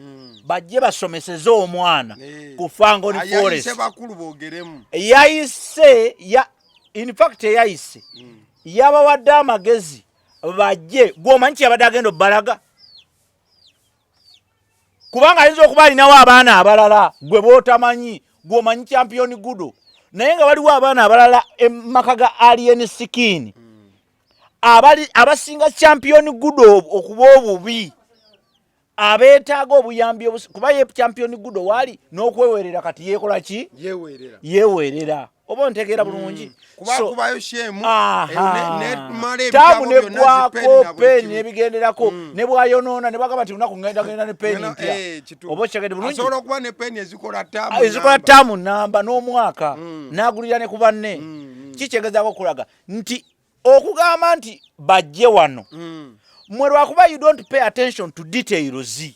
bajje basomeseze omwana ku Fangoni Ayayise Forest. bakulu boogeremu. Yayise ya, in fact yayise, yabawadde amagezi bajje. Gwomanyi kyeyabadde agenda obbalaga, kubanga ayinza okuba alinawo abaana abalala gwe bootamanyi. Gwomanyi Champion Gudo, naye nga waliwo abaana abalala emaka ga Alien Skin abali abasinga Champion Gudo okuba obubi, abeetaaga obuyambi kuba ye Champion Gudo waali n'okwewerera, kati yeekola ki? Yeweerera. Yeewerera. Oba ontegeera bulungi? Kuba So- kubayo shemu Aha. nemala taamu ebitabo byonna, neggwako zipeni na buli peni kimu. nebigenderako, ne bwayonoona ne bagamba nti lunaku ngenda genda ne peni Ngenda- mpya. Kituufu. Oba okitegedde bulungi? Asobola okuba ne peni ezikola taamu Ah, ezikola namba. taamu namba n'omwaka, n'agulira ne ku banne. Kikyegezaako okulaga nti okugamba nti bajje wano, mmwe lwakuba you don't pay attention to details.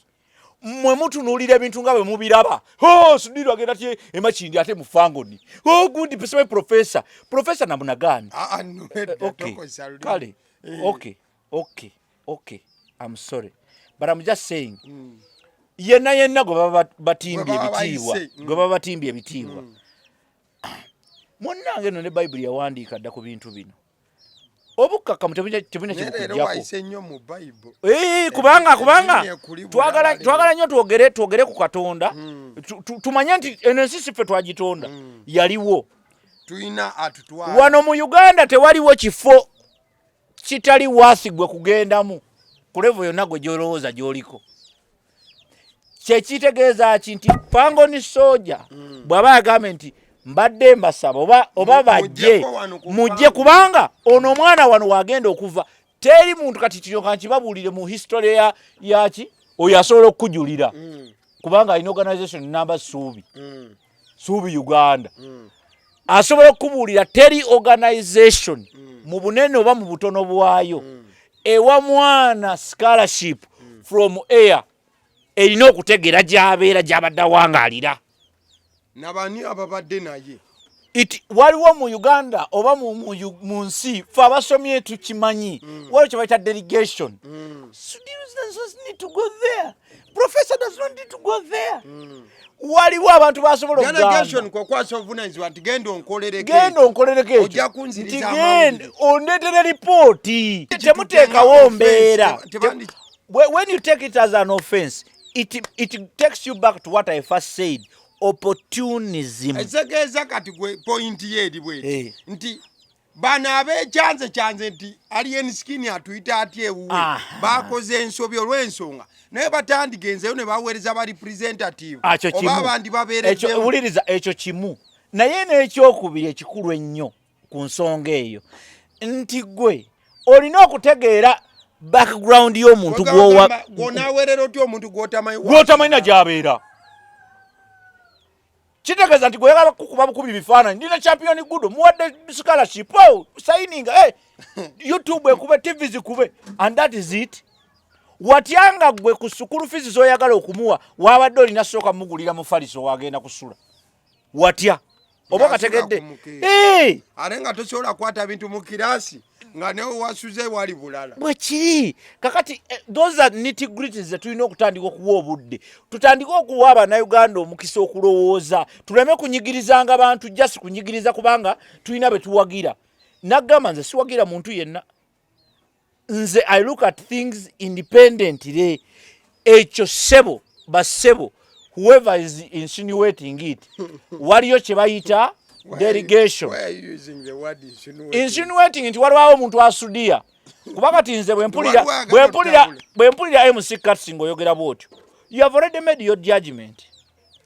Mmwe mutunuulira ebintu nga bwe mubiraba. Oh, Sudiru agenda ty emakindi ate mufangoni. Oh, gundi pesome professor namunagaani. Ah, ah, no, edda, Okay. tokozesa lulimi. Kale, okay, I'm sorry, but I'm just saying, yenna yenna gwe baba batimbye Gwe baba ebitiibwa, bayise. gwe baba batimbye ebitiibwa, munnange, eno ne Bayibuli yawandiika dda ku bintu bino. Obukkakkamu tebulina Naye leero kyebukujjako. wayise nnyo mu Bayibuli. Eh, kubanga Eddiini ekuli twagala bulala. Twagala nnyo twogere ku Katonda. Tumanye nti eno ensi si ffe twagitonda, yaliwo. Tulina atutwala. Wano mu Uganda tewaliwo kifo kitali waasi gwe kugendamu ku level yonna gwe gyolowooza gy'oliko. Kyekitegeeza ki? Nti Fangoni Soja bw'aba yagambye nti mbadde mbasaba oba bajje Mujjeko wano ku mujje Fangoni. Kubanga ono omwana wano wagenda okuva teri muntu. Kati kiryoka nkibabuulire mu history ya yaki oyo asobola okukujulira, kubanga alina organization namba Suubi, Suubi Uganda, asobola okukubuulira teri organization mu bunene oba mu butono bwayo ewa mwana scholarship from air erina okutegeera gy'abeera, gy'abadde awangaalira. Nabani ababadde naye. It waliwo mu Uganda oba mu nsi, fe abasomye tukimanyi, waliwo kye bayita delegation. Students does not need to go there, professor does not need to go there. Waliwo abantu basobola okugamba Delegation kwekwasa obuvunanyizibwa nti genda onkolereko. Genda onkolereko ekyo. Ojja kunziriza Nti amawulire. genda ondeetere lipooti. Temuteekawo mbeera. When you take it as an offense, it takes you back to what I first said, opportunism. Ekitegeeza kati gwe point ye eri bweti Eh. nti bano ab'ekyanze kyanze nti Alien Skin atuyita atya ewuwe, bakoze ensobi olw'ensonga naye batandigenzeyo ne baweereza ba representative Akyo oba kimu. abandi Ekyo babeereddemu. wuliriza, ekyo kimu, naye n'ekyokubiri ekikulu ennyo ku nsonga eyo nti gwe olina okutegeera background y'omuntu gwowa. Gwonaaweerera otya omuntu gw'otamanyi? Gwotamanyi na gy'abeera. Kitegeeza nti gweyagala kukuba bukubi bifaananyi, ndina Champion Gudo, muwadde scholarship, oh, signing, hey, YouTube ekube, TV zikube, and that is it. Watyanga gwe ku school fees zoyagala okumuwa, wabadde olina sooka mugulira mufaliso wagenda kusula watya oba Ng'asula kategedde? ku mukeeka. Hey! Ate nga tosobola kukwata bintu mu kirasi nga newe wasuze wali bulala. Bwe kiri kakati, those are nitty gritties ze tulina okutandika okuwa obudde. Tutandike okuwa Abannayuganda omukisa okulowooza, tuleme kunyigirizanga bantu just kunyigiriza kubanga tulina be tuwagira. Nagamba nze siwagira muntu yenna, nze I look at things independently. Ekyo ssebo, bassebo, whoever is insinuating it, waliyo kye bayita delegation. Why are you using the word insinuating? Insinuating nti waliwo omuntu asudiya, kuba kati nze bwe mpulira Waliwo agala bwe mpulira otambula. bwe mpulira MC Kats ng'oyogera bw'otyo, you have already made your judgment.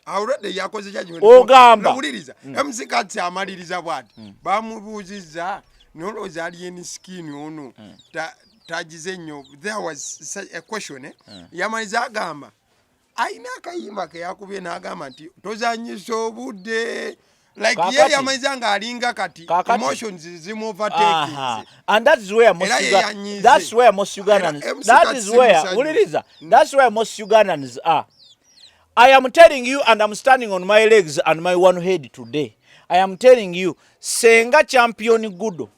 Already yakoze judgment. Ogamba. Wuliriza, MC Kats amaliriza bw'ati, bamubuuzizza nolowooza Alien Skin ono tagize nnyo. There was such a question, eh? Yamaliza agamba ayina akayimba ke yakubye n'agamba nti tozanyisa obudde, like ye yamaliza ng'alinga kati emotions zimu overtaking. And that's where most Era ye yanyiize. That's where most Ugandans Era MC that Kats is where musajja. Wuliriza, that's where most Ugandans are. I am telling you, and I'm standing on my legs and my one head today, I am telling you, senga Champion Gudo,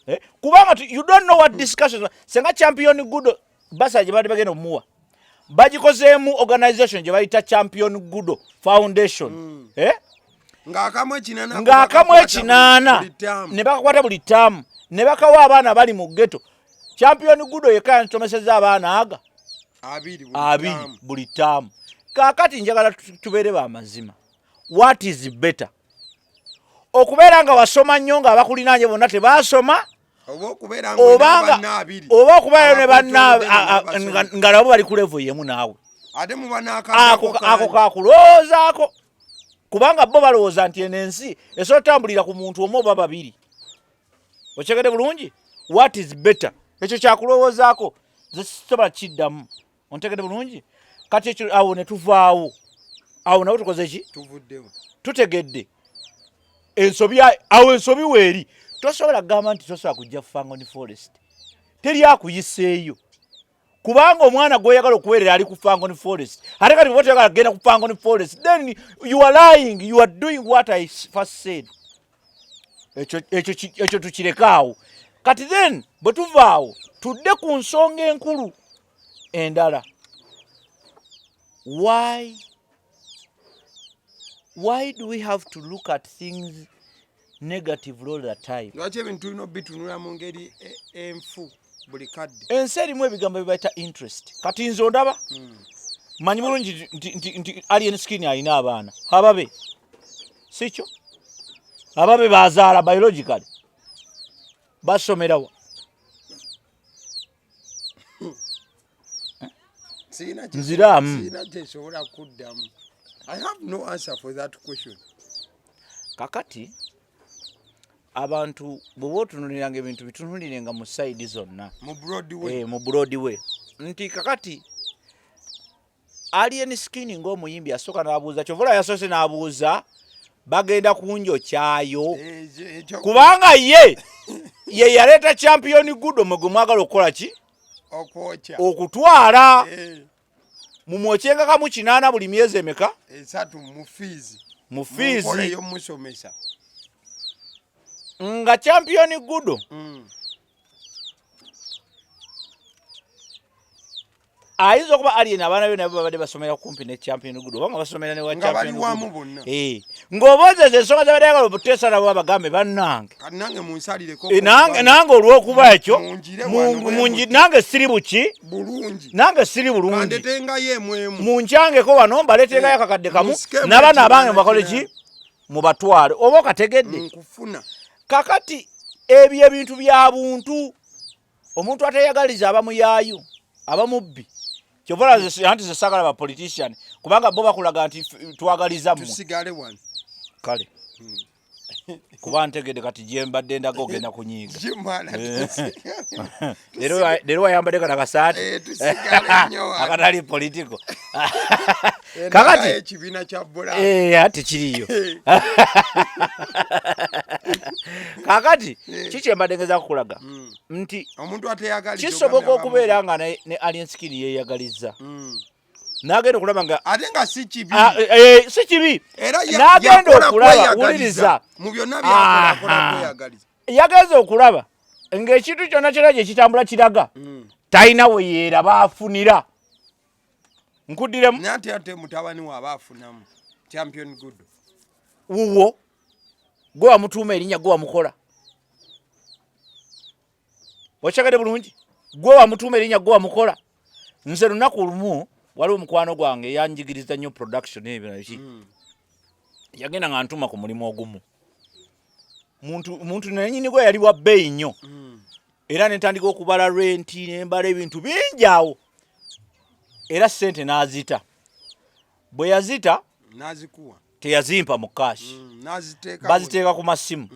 eh? Kubanga you don't know what discussions. Senga Champion Gudo basa gye badde bagenda omuwa bagikozeemu organization gye bayita Champion Gudo Foundation, eh? Ng'akamu ekinaana. Ng'akamu ekinaana ne bakakwata buli ttaamu ne bakawa abaana bali mu ghetto. Champion Gudo yekka yantomeseza abaana aga 20 buli 20 ttaamu. Buli ttaamu. Kaakati njagala tubeere bamazima. What is better, okubeera nga wasoma nnyo ng'abakulinaanye bonna tebaasoma, oba okubeera nga olina obanga banna 20 oba okubeera ne banna abakwetoolodde nga basoma. Nga nabo bali ku level yemu naawe? Ate muba Ako n'akaddako ako kangi. Kakulowoozaako, kubanga bo balowooza nti eno ensi esobola otambulira ku muntu omu oba babiri. Okyegedde bulungi? What is better, ekyo kyakulowoozaako, nze sisobola kiddamu. Ontegedde bulungi? Kati ekyo awo ne tuvaawo, awo nabo tukoze ki? Tuvuddewo. Tutegedde ensobi awo ensobi weeri. Tosobola kugamba nti tosobola kujja Fangoni Forest, teri akuyiseeyo, kubanga omwana gw'oyagala okuweerera ali ku Fangoni Forest. Ate kati bwoba toyagala kugenda ku Fangoni Forest, then you are lying, you are doing what I first said. Ekyo tukireke awo. Kati then bwe tuvaawo tudde ku nsonga enkulu endala. Why do we have to look at things negative all the time? Lwaki ebintu tulina obitunula mu ngeri enfu buli kadde? Ensi erimu ebigambo byebayita interest. Kati nze ondaba manyi bulungi nti Alien Skin alina abaana ababe, sikyo? Ababe bazaala biologically, basomerawa? Sirina kye- Nziraamu. Sirina kyensobola kuddamu. I have no answer for that question. Kakati abantu bw'oba otunuliranga ebintu, bitunulirenga mu side zonna. Mu broad way. Eh, mu broad way, nti kakati Alien Skin ng'omuyimbi asooka n'abuuza, kyovola yasoose n'abuuza bagenda kunjokyayo. Kubanga ye ye yaleeta Champion Gudo, mwe gwe mwagala okukola ki? Okwokya. Okutwala. Mumwokyenga kamu 8 buli myezi emeka? 3 mu fees. Mu Mu fees. nkola ey'omusomesa. Nga Champion Gudo ayinza okuba Alien abaana be nabo babadde basomera kumpi ne Champion Gudo, oba nga basomera ne wa Nga bali Champion wamu Gudo. bonna. Eh, ng'oboozeza ensonga zabadde ayagala obuteesa nabo, babagambe bannange. Kati nange munsalireko. Eh, nange olw'okuba ekyo Munjire wano bwe muti. Nange siri buki? Bulungi. Nange siri bulungi. Bandetengayo emu emu. Munkyangeko wano, mbaleetengayo Eh, akakadde kamu musikemu n'abaana ekinaana abange mubakole ki? kinaana. Mubatwale, oba okategedde? Nkufuna. Kakati ebyo ebintu bya buntu, omuntu ateyagaliza aba muyaayu, aba mubbi. Kyova anti ze saagala ba politician, kubanga bo bakulaga nti twagaliza mmwe. Tusigale wano. Kale kuba ntegedde kati gye mbadde ndaga ogenda kunyiiga. Kimala. Leero wayambadde kana kasaati Tusigale nnyo wano. akatali political. Kakati Kakati ekibiina kya bula. Eh, ate kiriyo. Kakati kiki embadde ngeza kukulaga nti Omuntu ateyagaliza kisoboka ogambye okubeera nga ne Alien Skin yeeyagaliza n'agenda okulaba nga ate nga si kibi. Ah, eh, si kibi. Era N'agenda yakola okulaba kweyagaliza. wuliriza. Mu byonna byakola akola Aha. kweyagaliza. Yagenza okulaba ng'ekintu kyonna kyonna gye kitambula kiraga talina we yeeraba afunira. Nkuddiremu. Naye ate mutabani we aba afunamu, Champion Good. Wuwo gwe wamutuuma erinnya, gwe wamukola. Okyagedde bulungi? Gwe wamutuuma erinnya, gwe wamukola. Nze lunaku lumu waliwo mukwano gwange yanjigiriza nnyo production ebyo nabiki. Yagenda nga ntuma ku mulimu ogumu, muntu nanyini gwe yali wa bbeeyi nnyo, era nentandika okubala renti, nembala ebintu bingi awo, era sente n'azita. Bwe yazita, Nazikuwa. teyazimpa mu cash. Naziteeka. Baziteeka ku masimu.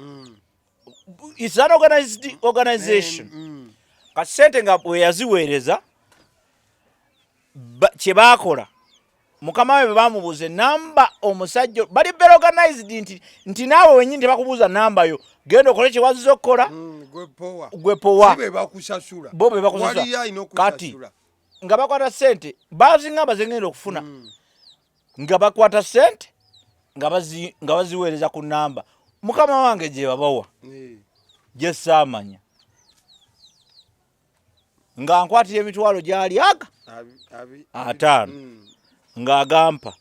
It's an organized organization. Kati sente nga bwe yaziweereza, kye baakola, mukama we bwe bamubuuza enamba, omusajja bali very organized nti naawe wenyini tebakubuuza namba yo, genda okole kye wazze okukola. Gwe powa. Gwe powa. Si be bakusasula. Bo be bakusasula. Waliyo alina Kati okusasula. nga bakwata sente, bazingamba zengenda okufuna, nga bakwata sente nga baziweereza ku namba mukama wange gye babawa, gye saamanya, nga nkwatira emitwalo gyali aga 50, ng'agampa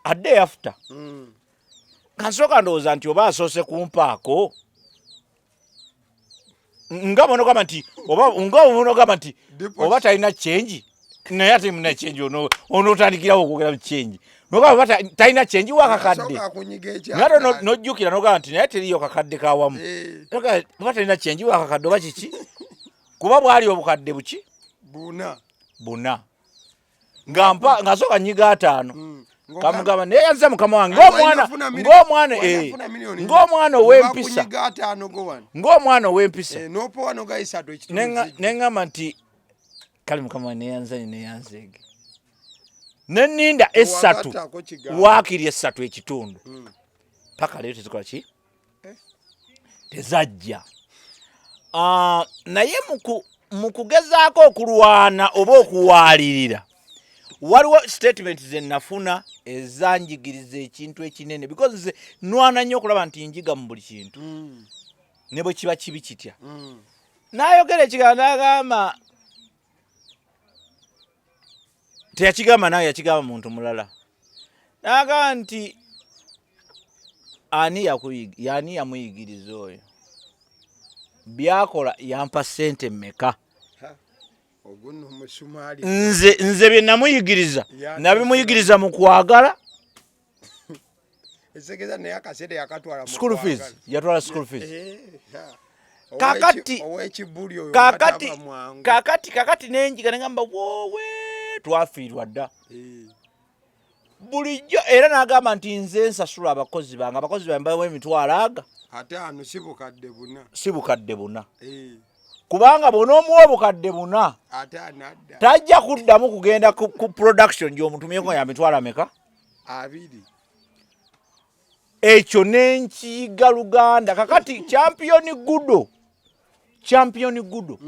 adde after. Nga nsooka ndowooza nti oba asoose kumpaako, nga bonogamba nti oba nga bonogamba nti Deposit. Oba talina change, naye ate muna change onootandikirawo okwogera mu change, nogamba oba talina change wakakadde. Asooka akunyiga Naye ate ekyataano. Nojjukira nogamba nti naye teriyo kakadde kawamu. Nogamba, oba talina change wakakadde oba kiki, kuba bwali obukadde buki? 4. 4, nga mpa nga sooka nyiga 50. Kamugamba neyanza mukama wange Kati ng'omwana ng'omwana wanafuna miliyoni ng'omwana ow'empisa. Bakunyiga 50 go wano. Ng'omwana ow'empisa. N'opowa noga 3 ekitundu zijja. Neŋŋamba nti kale mukama wange neyanzanye, neyanzeege, neninda 3. Tewagattaako kigambo. Waakiri 3.5, paka leero tezikola ki? Eh. Tezajja. Ah, naye mu kugezaako okulwana oba okuwaalirira, waliwo statement ze nafuna ezanjigiriza ekintu ekinene, because nze nwana nnyo okulaba nti njiga mu buli kintu, ne bwe kiba kibi kitya. N'ayogera ekigambo n'agamba, teyakigamba naye, yakigamba muntu mulala, n'agamba nti Ani yani yamuyigiriza oyo byakola? Yampa sente mmeka? Ogwo nno omusumaali. Nze bye namuyigiriza nabimuyigiriza mu kwagala. Esekeza naye akaseera yakatwala mu School fees. kwagala. Yatwala school fees. Eh, ha. Kakati Ow'ekibuli oyo kakati nga taba mwangu. Kakati nenjiga negamba, woowe, twafiirwa dda. Bulijjo era n'agamba nti nze nsasula abakozi bange, abakozi bange bawa emitwalo aga. 5 si 4,000. Si 4,000. Kubanga bw'onoomuwa 4,000, Ate anadda. Tajja kuddamu kugenda ku production gy'omutumyeko ya mitwalo ameka? 20. Ekyo nenkiyiga Luganda. Kakati Champion Gudo, Champion Gudo,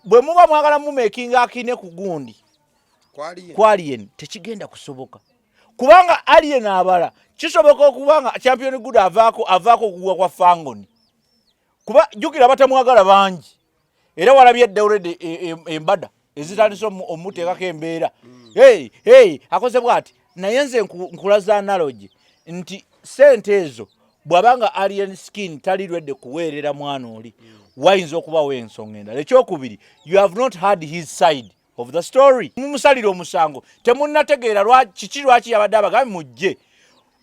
bwe muba mwagala mumakinga akine ku gundi Kwali ku Alien, tekigenda kusoboka, kubanga Alien abala kisoboka okubanga Champion Gudo avaako okugwa kwa Fangoni, kuba jjukira batamwagala bangi, era walabye dda already embada ezitandise omuteekako embeera. Hey, hey, akoze bwati. Naye nze nkulaza analogy nti sente ezo bw'abanga Alien Skin tali lwedde kuweerera mwana oli, wayinza okubawo ensonga endala. Ekyokubiri, you have not had his side of the story. Mumusalira omusango, temunnategeera kiki, lwaki yabadde abagambi mujje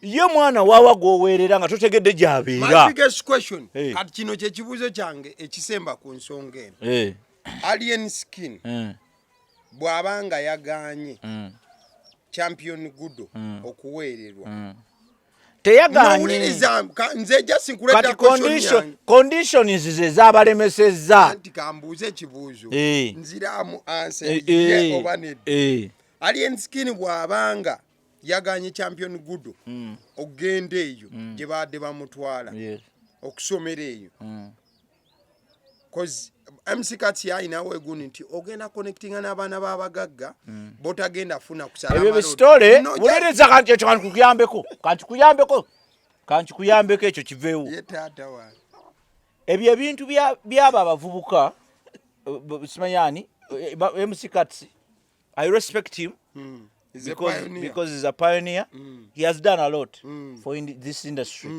ye mwana waawa gw'oweerera nga totegedde My gy'abeera. biggest question. Hey. Kati kino kyekibuuzo kyange ekisemba ku nsonga eno. Alien Skin bw'aba nga yagaanye Champion Gudo okuweererwa, Teyagaanye. nowuliriza, nze just nkuleeta Kati question yange. Conditions ze zabalemesezza. Anti kambuuze ekibuuzo. Nziraamu answer ye oba nedda. Alien Skin bw'abanga yaganye Champion Gudo okugenda eyo gye baadde bamutwala okusomera eyo, cause MC Kats ayinawo egundi nti ogenda connectinga n'abaana b'abagagga botagenda funa kusala Ebyo amalodi. bisitole. No, Wuliriza, kanti ekyo kankikuyambeko ekyo kiveewo. Ye taata wange. Ebyo ebintu byabo abavubuka, simanyani MC Kats, I respect him He's a because, pioneer. because he's a pioneer. He has done a lot for this industry,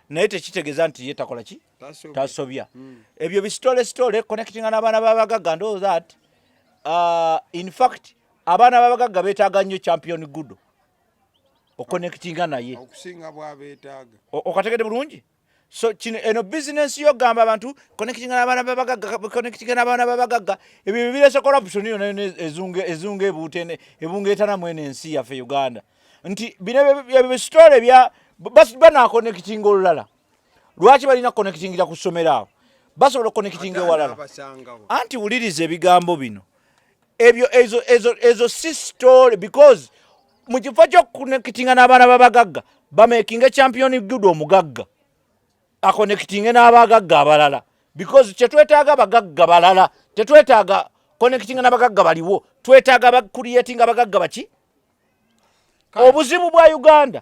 naye tekitegeeza nti ye takola ki. Tasobya. Tasobya. Ebyo bisitole sitole connectinga n'abaana b'abagagga and all that, in fact abaana b'abagagga beetaaga nnyo Champion Gudo oconnectinga naye okusinga bw'abeetaaga. Okategedde bulungi? So kino eno bizinensi yogamba abantu connectinga n'abaana b'abagagga, connectinga n'abaana b'abagagga, ebyo bireese corruption yonna yonna ezunga ebuuta ebungeetanamu eno ensi yaffe Uganda, nti bino ebyo bisitole bya banaconnectinga olulala. Lwaki balina connectingira ku ssomero awo? Basobola oconnectinga Ate ewalala. anaabasangawo. Anti wuliriza ebigambo bino, ebyo ezo si story, because mu kifo ky'okuconnectinga n'abaana b'abagagga, bamakinga Champion Gudo omugagga aconnectinge n'abagagga abalala, because kyetwetaaga abagagga balala, tetwetaaga connectinga n'abagagga baliwo, twetaaga bacreatinga abagagga baki. Obuzibu bwa Uganda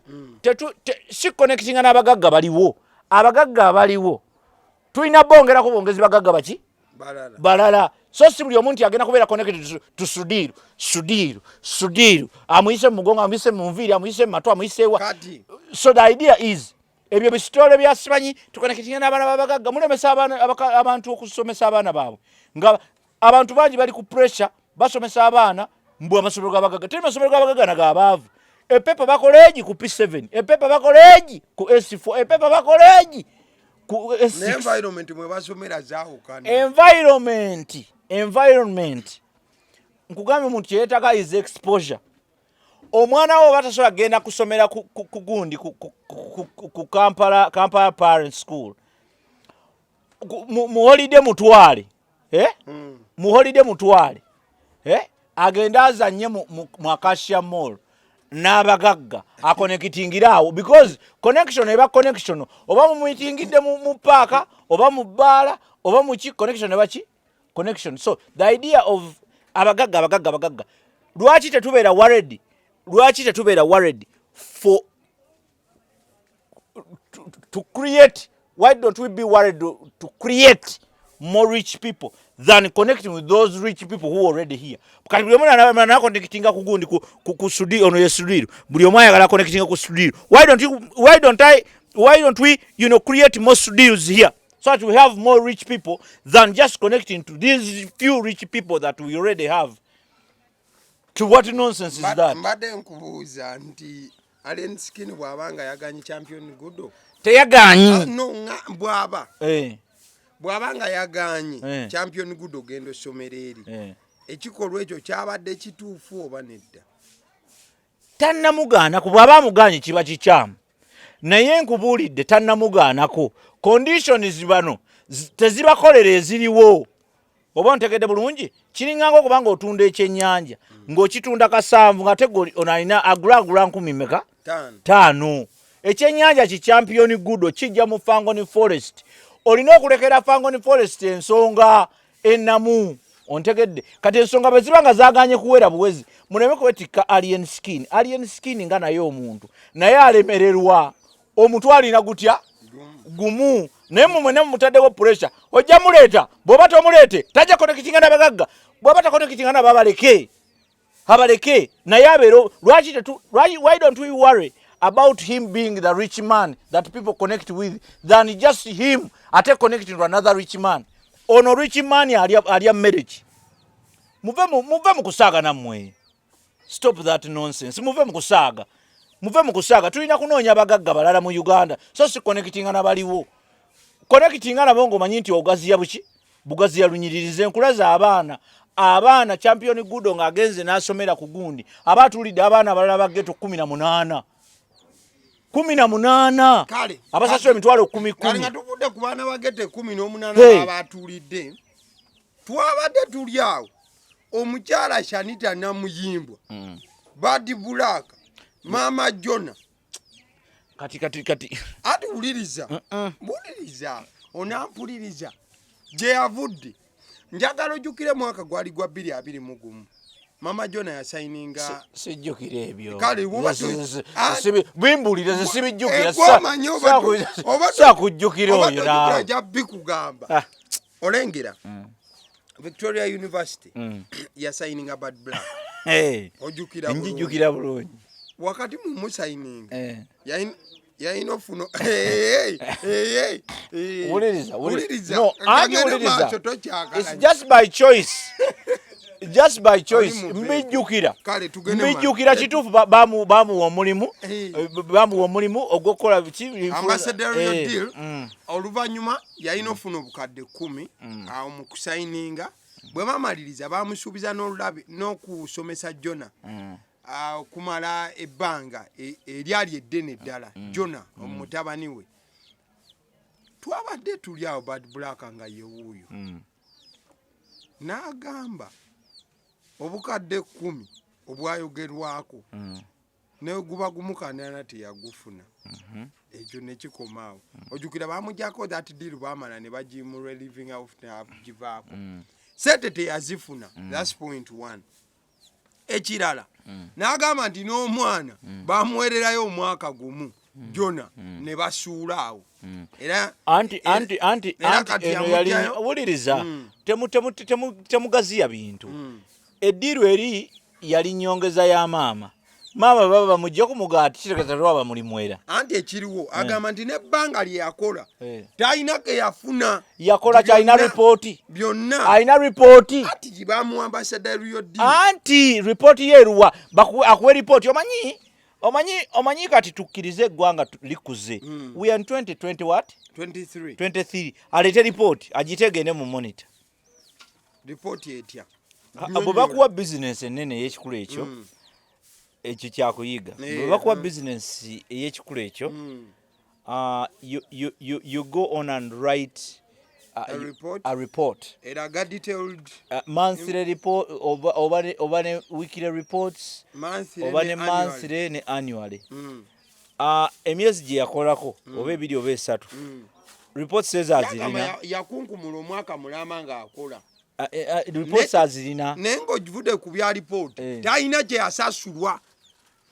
si connectinga n'abagagga baliwo. Abagagga abaliwo tulina bongerako bongezi bagagga baki? Balala. Balala. So si buli omuntu agenda kubeera connected to Sudiru, Sudiru, Sudiru, amuyise mu mugongo, amuyise mu nviiri, amuyise mu matu, amuyise wa. Kati So the idea is ebyo bisitole bya simanyi tuconnectinga n'abaana b'abagagga, mulemesa abantu okusomesa abaana baabwe, nga abantu bangi bali ku pressure basomesa abaana mbu amasomero g'abagagga. Teri masomero g'abagagga nag'abaavu. Epepa bakoleegi ku P7, epepa bakoleegi ku S4, epepa bakoleegi ku Ne S6. Environment mwe basomera zaawukana. Environment, nkugambye, omuntu kyeyetaaga is exposure. Omwana wo oba tasobola kugenda kusomera ku gundi ku Kampala Parent School, mu holiday mutwale, eh? Mu holiday mutwale, eh? Agende azanye mu Acacia Mall n'abagagga, aconnectingira awo, because connection eba connection, oba mumuyitingidde mu paaka oba mu bbaala oba muki, connection eba ki connection. So the idea of abagagga, abagagga, abagagga, lwaki tetubeera worried? Lwaki tetubeera worried for to create? Why don't we be worried to create more rich people than connecting with those rich people who already here. Kati buli omu naconnectinga ku gundi ku Sudhir, ono ye Sudhir, buli omu ayagala connectinga ku Sudhir. Why don't you, why don't I, why don't we create more Sudhirs here so that we have more rich people than just connecting to these few rich people that we already have? To what nonsense is that? Mbadde nkubuuza nti Alien Skin bw'aba nga yaganye Champion Gudo. Teyaganyi. Ah, no, nga bw'aba bw'aba nga yaganye Champion Gudo genda osomero eri, ekikolwa ekyo kyabadde kituufu oba nedda? Tannamugaanako. Bw'aba amuganye kiba kikyamu, naye nkubuulidde, tannamugaanako. Conditions bano tezibakolera eziriwo, oba ontegedde bulungi? Kiringanga okuba nga otunda ekyennyanja ng'okitunda kasanvu, nga te ono alina agula nkumi meka? Ttaano. Taano. Ekyennyanja ki Champion Gudo kijja mu Fangone Forest, olina okulekera Fangone Forest ensonga ennamu, ontegedde? Kati ensonga bwe ziba nga zaganye kuwera buwezi, muleme kwetikka Alien Skin. Alien Skin nga naye omuntu, naye alemererwa, omutwe alina gutya? Gumu. Naye mwe mwenna mumutaddewo pressure, ojja muleeta, bw'oba tomuleete tajja connectinga n'abagagga, bw'aba taconnectinga nabo abaleke, abaleke naye abeere. Lwaki why don't we worry about him being the rich man that people connect with than just him ate connecting to another rich man? Ono rich man alya mmere ki? Muve mu kusaaga nammwe. Stop that nonsense. Muve mu kusaaga, muve mu kusaaga. Tulina kunoonya abagagga balala mu Uganda, so si connectinga nabaliwo. Connectinga nabo ng'omanyi nti ogaziya buki, bugaziya lunyiririze enkula abaana. Abaana Champion Gudo ng'agenze n'asomera ku gundi, aba atuulidde abaana abalala ba ghetto 18, 18, Kale abasasula emitwalo kumi kale kumi. Nga tuvudde ku baana ba ghetto 18 babatuulidde, twabadde tuli awo, omukyala Shanita Namuyimbwa, Bad Black, Maama Jona. Kati kati kati. Ati wuliriza, wuliriza, onampuliriza gye yavudde. Njagala ojjukire mwaka gwali gwa 2021, Mama Jona yasayininga. Sijjukira ebyo. Kale, Ah. Bimbulire, ze sibijjukira. Eh, gwomanyi Saakujjukira oba oyo tojjukira, naawe. Ajja bikugamba. Ah. Olengera Victoria University yasayininga Bad Black. Hey, ojjukira bulungi? Njijjukira bulungi. Wakati mumusayininga, yalina ofuno. Wuliriza. Wuliriza. No, anti Kagende wuliriza. maaso, tokyagala. It's just by choice, just by choice. Oli muveeko. Mbijjukira. Kale tugende Mbijjukira. Kituufu, bamuwa omulimu. Bamuwa omulimu ogw'okukola biki? Ambassadorial deal. Oluvannyuma yalina ofuna obukadde 10 awo mu kusayininga. Bwe bamaliriza, bamusuubiza n'olulabi n'okusomesa Jona okumala ebbanga eryali eddene ddala, Jona omutabani we. Twabadde tuli awo, Bad Black nga yewuuyo n'agamba obukadde 10 obwayogerwako ne guba gumukanana teyagufuna. Ekyo nekikomaawo. Ojjukira bamugyako that deal, bamala ne bagimu reliving off, givaako, sente teyazifuna. That's point one. Ekirala, n'agamba nti n'omwana bamuwererayo omwaka gumu, Jona, ne basuula awo era. Anti anti anti Era anti kati eno yali yamugyayo. wuliriza. Temugaziya bintu. Eddiiru eri yali nyongeza ya maama. Maama baba bamugje ku mugaati, kitegeeza lwaba mulimu era. Anti ekiriwo, agamba nti nebbanga lye yakola Eh. talina ke yafuna. Yakola kyalina ripooti. Byonna. Alina ripooti. Ati gibamuwa ambassadorial deal. Anti ripooti ye eruwa? Akuwe ripooti. Omanyi kati tukkirize eggwanga likuze. We are in 2020 what? 23. 23. Aleete ripooti, agite egende mu monitor. Ripooti etya? Bwe bakuwa bizinesi ennene ey'ekikulu ekyo, ekyo kyakuyiga. Bwe bakuwa bizinesi ey'ekikulu ekyo, you go on and write A report? A report. Eraga detailed Monthly report oba ne weekly reports monthly oba ne ne annually. Monthly ne annually. Emyezi gye yakolako oba ebiri oba esatu, reports ezo Yagamba azirina. Yakunkumula omwaka mulamba ng'akola. Reports azirina. Naye ng'ovudde ku bya lipooti, talina gye yasasulwa.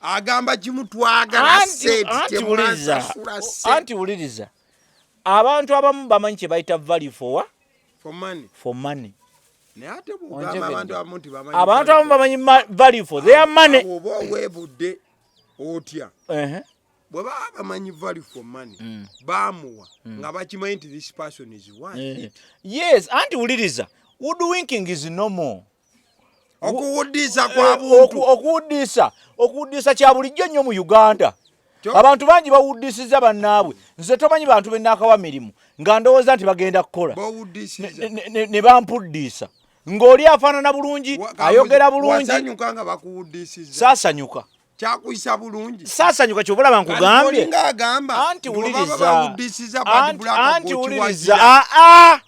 Agamba kimu, twagala sente, Anti wuliriza. temwansasula sente. Anti wuliriza, abantu abamu bamanyi kye bayita value for what? For money. For money. Naye ate bwogamba abantu abamu nti bamanyi Abantu abamu bamanyi value for their money. Oba oweebudde otya? Bwe baba bamanyi value for money, bamuwa nga bakimanyi nti this person is worth it. Yes, anti wuliriza, woodwinking is normal. Okuwuddisa kwa buntu. Okuwuddisa kya bulijjo nnyo mu Uganda. Abantu bangi bawuddisiza bannaabwe. Nze tomanyi bantu bennaakawa mirimu nga ndowooza nti bagenda kukola, Bawuddisiza. ne bampuddiisa ng'oli afaanana bulungi, ayogera bulungi. Wasanyuka nga bakuwuddisiza? Saasanyuka. Kyakuyisa bulungi? Saasanyuka, kyobulaba nkugambye. Olinga agamba Anti nti bwe baba wuliriza. bawuddisiza Bad Black, Anti gw'okiwagira. wuliriza, aa,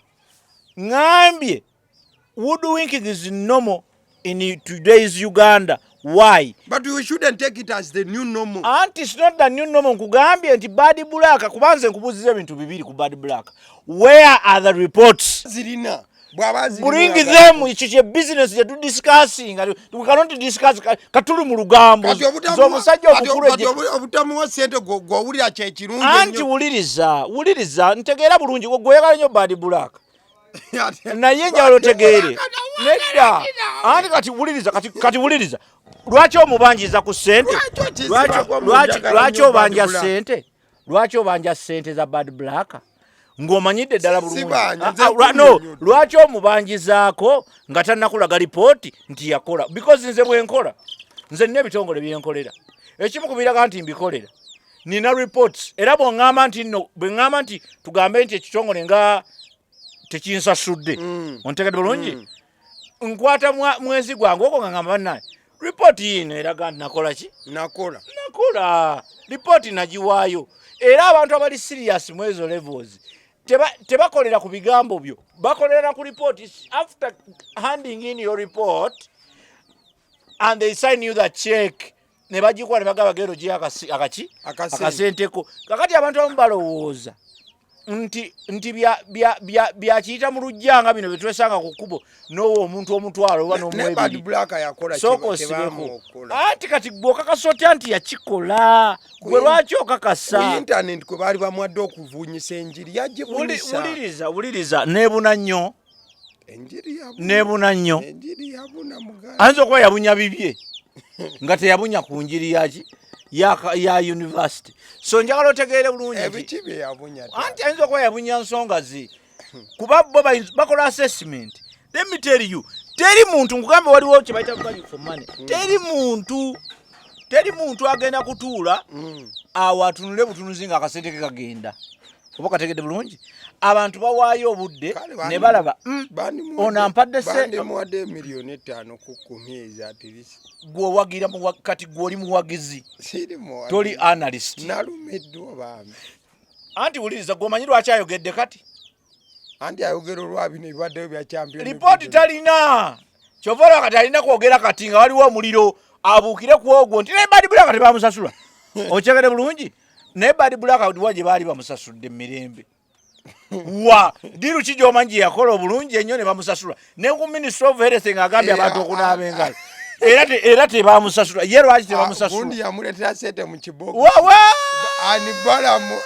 ŋŋambye woodwinking is normal in today's Uganda. Why? But you shouldn't take it as the new normal. Anti it's not the new normal. Nkugambye nti Bad Black, kuba nze nkubuuziza ebintu bibiri ku Bad Black. Where are the reports? Zirina bw'aba zirina. Bring them. Ekyo kye business gye tudiscussing. We cannot discuss katuli mu lugambo. Kati Nze omusajja omukulu kati obutamuwa sente gw'owulira kyekirungi Anti ennyo. wuliriza, wuliriza, ntegeera bulungi. Gwe oyagala nnyo Bad Black, naye njagala otegeere. Nedda, anti kati wuliriza, kati wuliriza, lwaki omubanjiza ku ssente? Lwaki okizibako mu njagala Lwaki nnyo obanja Bad Black? ssente? Lwaki obanja ssente za Bad Black ng'omanyidde ddala bulungi? Sibanja, Ah, nze ah, no, nkunnyonnyodde. lwaki omubanjizaako nga tannakulaga lipooti nti yakola? Because nze bwenkola, nze nina ebitongole byenkolera. Ekimu ku biraga nti mbikolera, nina reports. Era bw'oŋŋamba nti nno, bwe ŋŋamba nti tugambe nti ekitongole nga tekinsasudde, ontegedde bulungi, nkwata mwezi gwange ogwo nga ngamba, bannaye, ripooti yiino eraga nti nakola ki? Nakola. Nakola, ripooti nagiwaayo. Era abantu abali serious mu ezo levels tebakolera ku bigambo byo, bakolera ku ripooti. After handing in your report and they sign you the check, ne bagikuwa ne bagamba genda ogiye akaki. Akasente. Akasenteko. Kakati abantu abamu balowooza nti byakiyita mu lujja nga bino byetwesanga ku kkubo, n'owa omuntu 1000 oba Ne n'omuwa Bad 2. Black yakola Sooka kye osibeko. baamuwa okukola. Anti kati gwe okakasa otya nti yakikola? Gwe lwaki okakasa? Ku internet kwe baali bamuwadde okuvunyisa enjiri, yagivunyisa. Wuliriza, wuliriza, neebuna nnyo. Enjiri yabuna. Neebuna nnyo. Enjiri yabuna, muganda. Ayinza okuba yabunya bibye nga teyabunya ku njiri yaki ya university. So njagala otegeere bulungi nti Ebiki bye yabunya? Anti ayinza okuba yabunya nsonga ze, kuba bo bakola assessment. Let me tell you, teri muntu, nkugambe, waliwo kye bayita value for money. Teri muntu agenda kutuula awo atunule butunuzi nga akasente ke kagenda. Oba kategedde bulungi, abantu bawaayo obudde Kale ne balaba, ono ampadde Bandimuwadde 5 million ku 10 ezo at least. Gwe owagira kati gwe oli muwagizi? Siri muwagizi. Toli analyst? Nalumiddwa bambi. Anti wuliriza, gwe omanyi lwaki ayogedde kati? Anti ayogera olwa bino ebibaddeyo bya champion. Lipooti talina. Kyova olaba kati alina kwogera kati nga waliwo omuliro, abuukire ku ogwo nti naye Bad Black tebamusasula. Okyegere bulungi, naye Bad Black wa gye baali bamusasudde emirembe wa deal ki gyomanyi gye yakola obulungi ennyo ne bamusasula? Ne ku Ministry of Health ng'agambye abantu okunaaba engalo, era tebamusasula. Ye lwaki tebamusasula? Gundi yamuleetera sente mu kibookisi. Wawa! Ani, Balamu?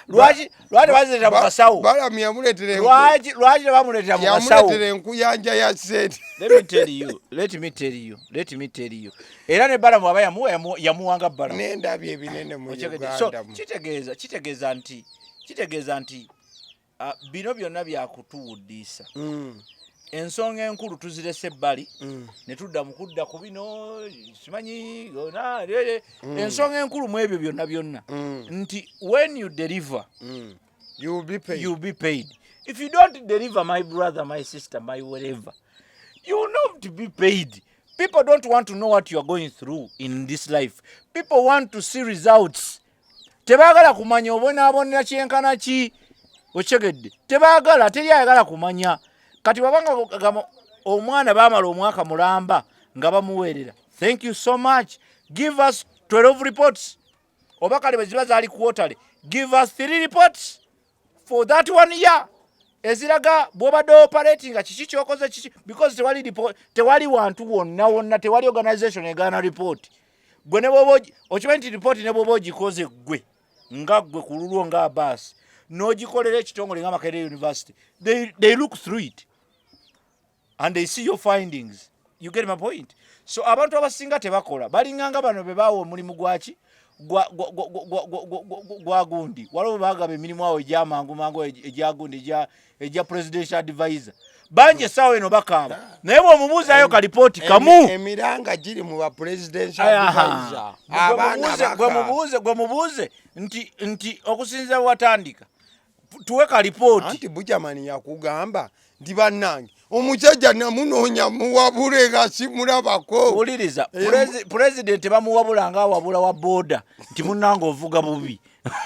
Lwaki tebazireeta mu kasawo? Balamu yamuleetera Lwaki tebamuleetera mu kasawo? Yamuleetera enkuyanja ya sente. Let me tell you, let me tell you, let me tell you, era ne Balamu aba yamuwa, yamuwanga Balamu. Nendabye ebinene mu Okyegedde? So Uganda mu. Kitegeeza nti bino byonna byakutuwuddiisa. Ensonga enkulu tuzirese ebbali ne tudda mu kudda ku bino simanyi gona. Ensonga enkulu mu ebyo byonna byonna nti when you deliver, You will be paid. You will be paid. If you don't deliver, my brother, my sister, my whatever, you will not be paid. People don't want to know what you are going through in this life. People want to see results. Tebaagala kumanya obonaabonera kyenkana ki. Okyegedde? Tebaagala, teri ayagala kumanya. Kati wabanga gamba omwana baamala omwaka mulamba nga bamuweerera, thank you so much, give us 12 reports, oba kale bwe ziba zaali quarterly, give us 3 reports for that one year eziraga bw'obadde operating nga kiki kyokoze kiki, because tewali report, tewali wantu wonna wonna, tewali organization egaana report. Gwe ne bwoba okimanyi nti report ne bw'oba ogikoze gwe nga gwe ku lulwo nga baasi n'ogikolera ekitongole nga Makerere University, they look through it. And they see your findings. You get my point? So abantu abasinga tebakola, balinganga bano be baawa omulimu gwaki, gwa gundi. Waliwo bagaba emirimu awo egyamangu mangu, egya gundi, egya presidential advisor. Bangi essaawa eno bakaaba, naye bw'omubuuzaayo kalipooti kamu. Emiranga giri mu ba presidential advisor. Abaana gwe mubuuze nti okusinziira watandika, tuwe kalipooti. Anti Bujamani yakugamba nti bannange, omusajja namunoonya muwabule nga simulabako. Wuliriza, pulezidenti bamuwabula nga awabula wa booda nti munnange ovuga bubi.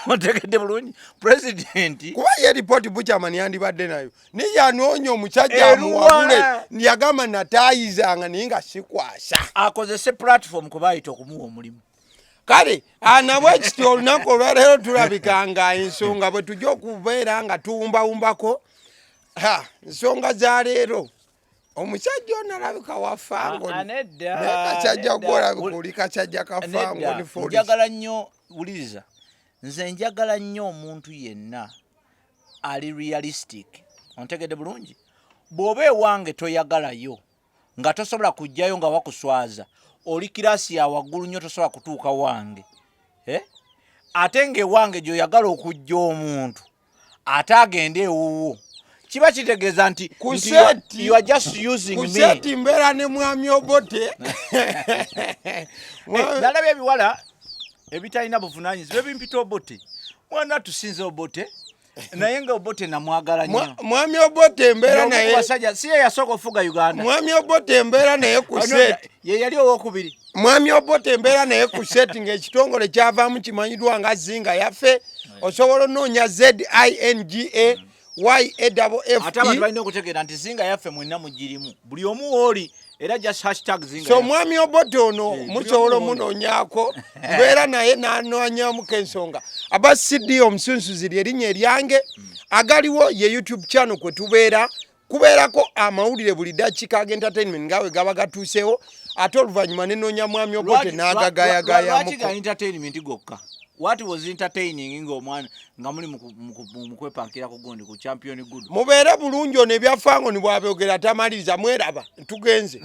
Otegedde bulungi? Pulezidenti Kuba ye ripooti Buchaman yandibadde nayo, naye yanoonya omusajja amuwabule. Yagamba nataayizanga naye nga sikwasa. Akozese platform kwe bayita okumuwa omulimu. Kale anabwe kiti, olunaku olwaleero tulabika nga ensonga bwe tujja okubeera nga tuwumbawumbako nsonga za leero. Omusajja ono alabika wafango, naye kasajja gwolabika oli kasajja kafango. Njagala nnyo, wuliriza, nze njagala nnyo omuntu yenna ali realistic. Ontegedde bulungi? Bw'oba ewange toyagalayo, nga tosobola kujjayo, nga wakuswaza, oli class ya waggulu nnyo, tosobola kutuuka wange, eh? Ate ng'ewange gy'oyagala okujja omuntu ate agende ewuwo, kiba kitegeeza nti you are just using me. Ku set mbeera ne mwami Obote. Eh, nalabye ebiwala ebitalina buvunanyizibwa ebimpita Obote. Mwana tusinze Obote, naye nga Obote namwagala nnyo. Mwami Obote embeera naye. Basajja si ye yasooka ofuga Uganda. Mwami Obote embeera naye ku set. Ye yali owokubiri. Mwami Obote embeera naye ku set ng'ekitongole kyavaamu kimanyiddwa nga Zinga Yaffe. Osobola onoonya Zinga YAFF. Ate abantu balina okutegeera nti Zinga Yaffe mwenna mugirimu, buli omu wooli, era just hashtag Zinga. So mwami Obote ono musobola omunoonyaako, mbeera naye nanoonyamuko ensonga. Aba CD omusunsuzi lyerinnya eryange. Agaliwo ye YouTube channel kwe tubeera, kubeerako amawulire buli dakiika aga entertainment nga bwe gaba gatuuseewo, ate oluvannyuma nenoonya mwami Obote n'agagayagayamuko. Entertainment gokka? What was entertaining ng'omwana nga muli mu kwepankira ku gundi, ku Champion Good? Mubeere bulungi. Ono ebyafango ni bwabyogera tamaliriza. Mweraba, tugenze.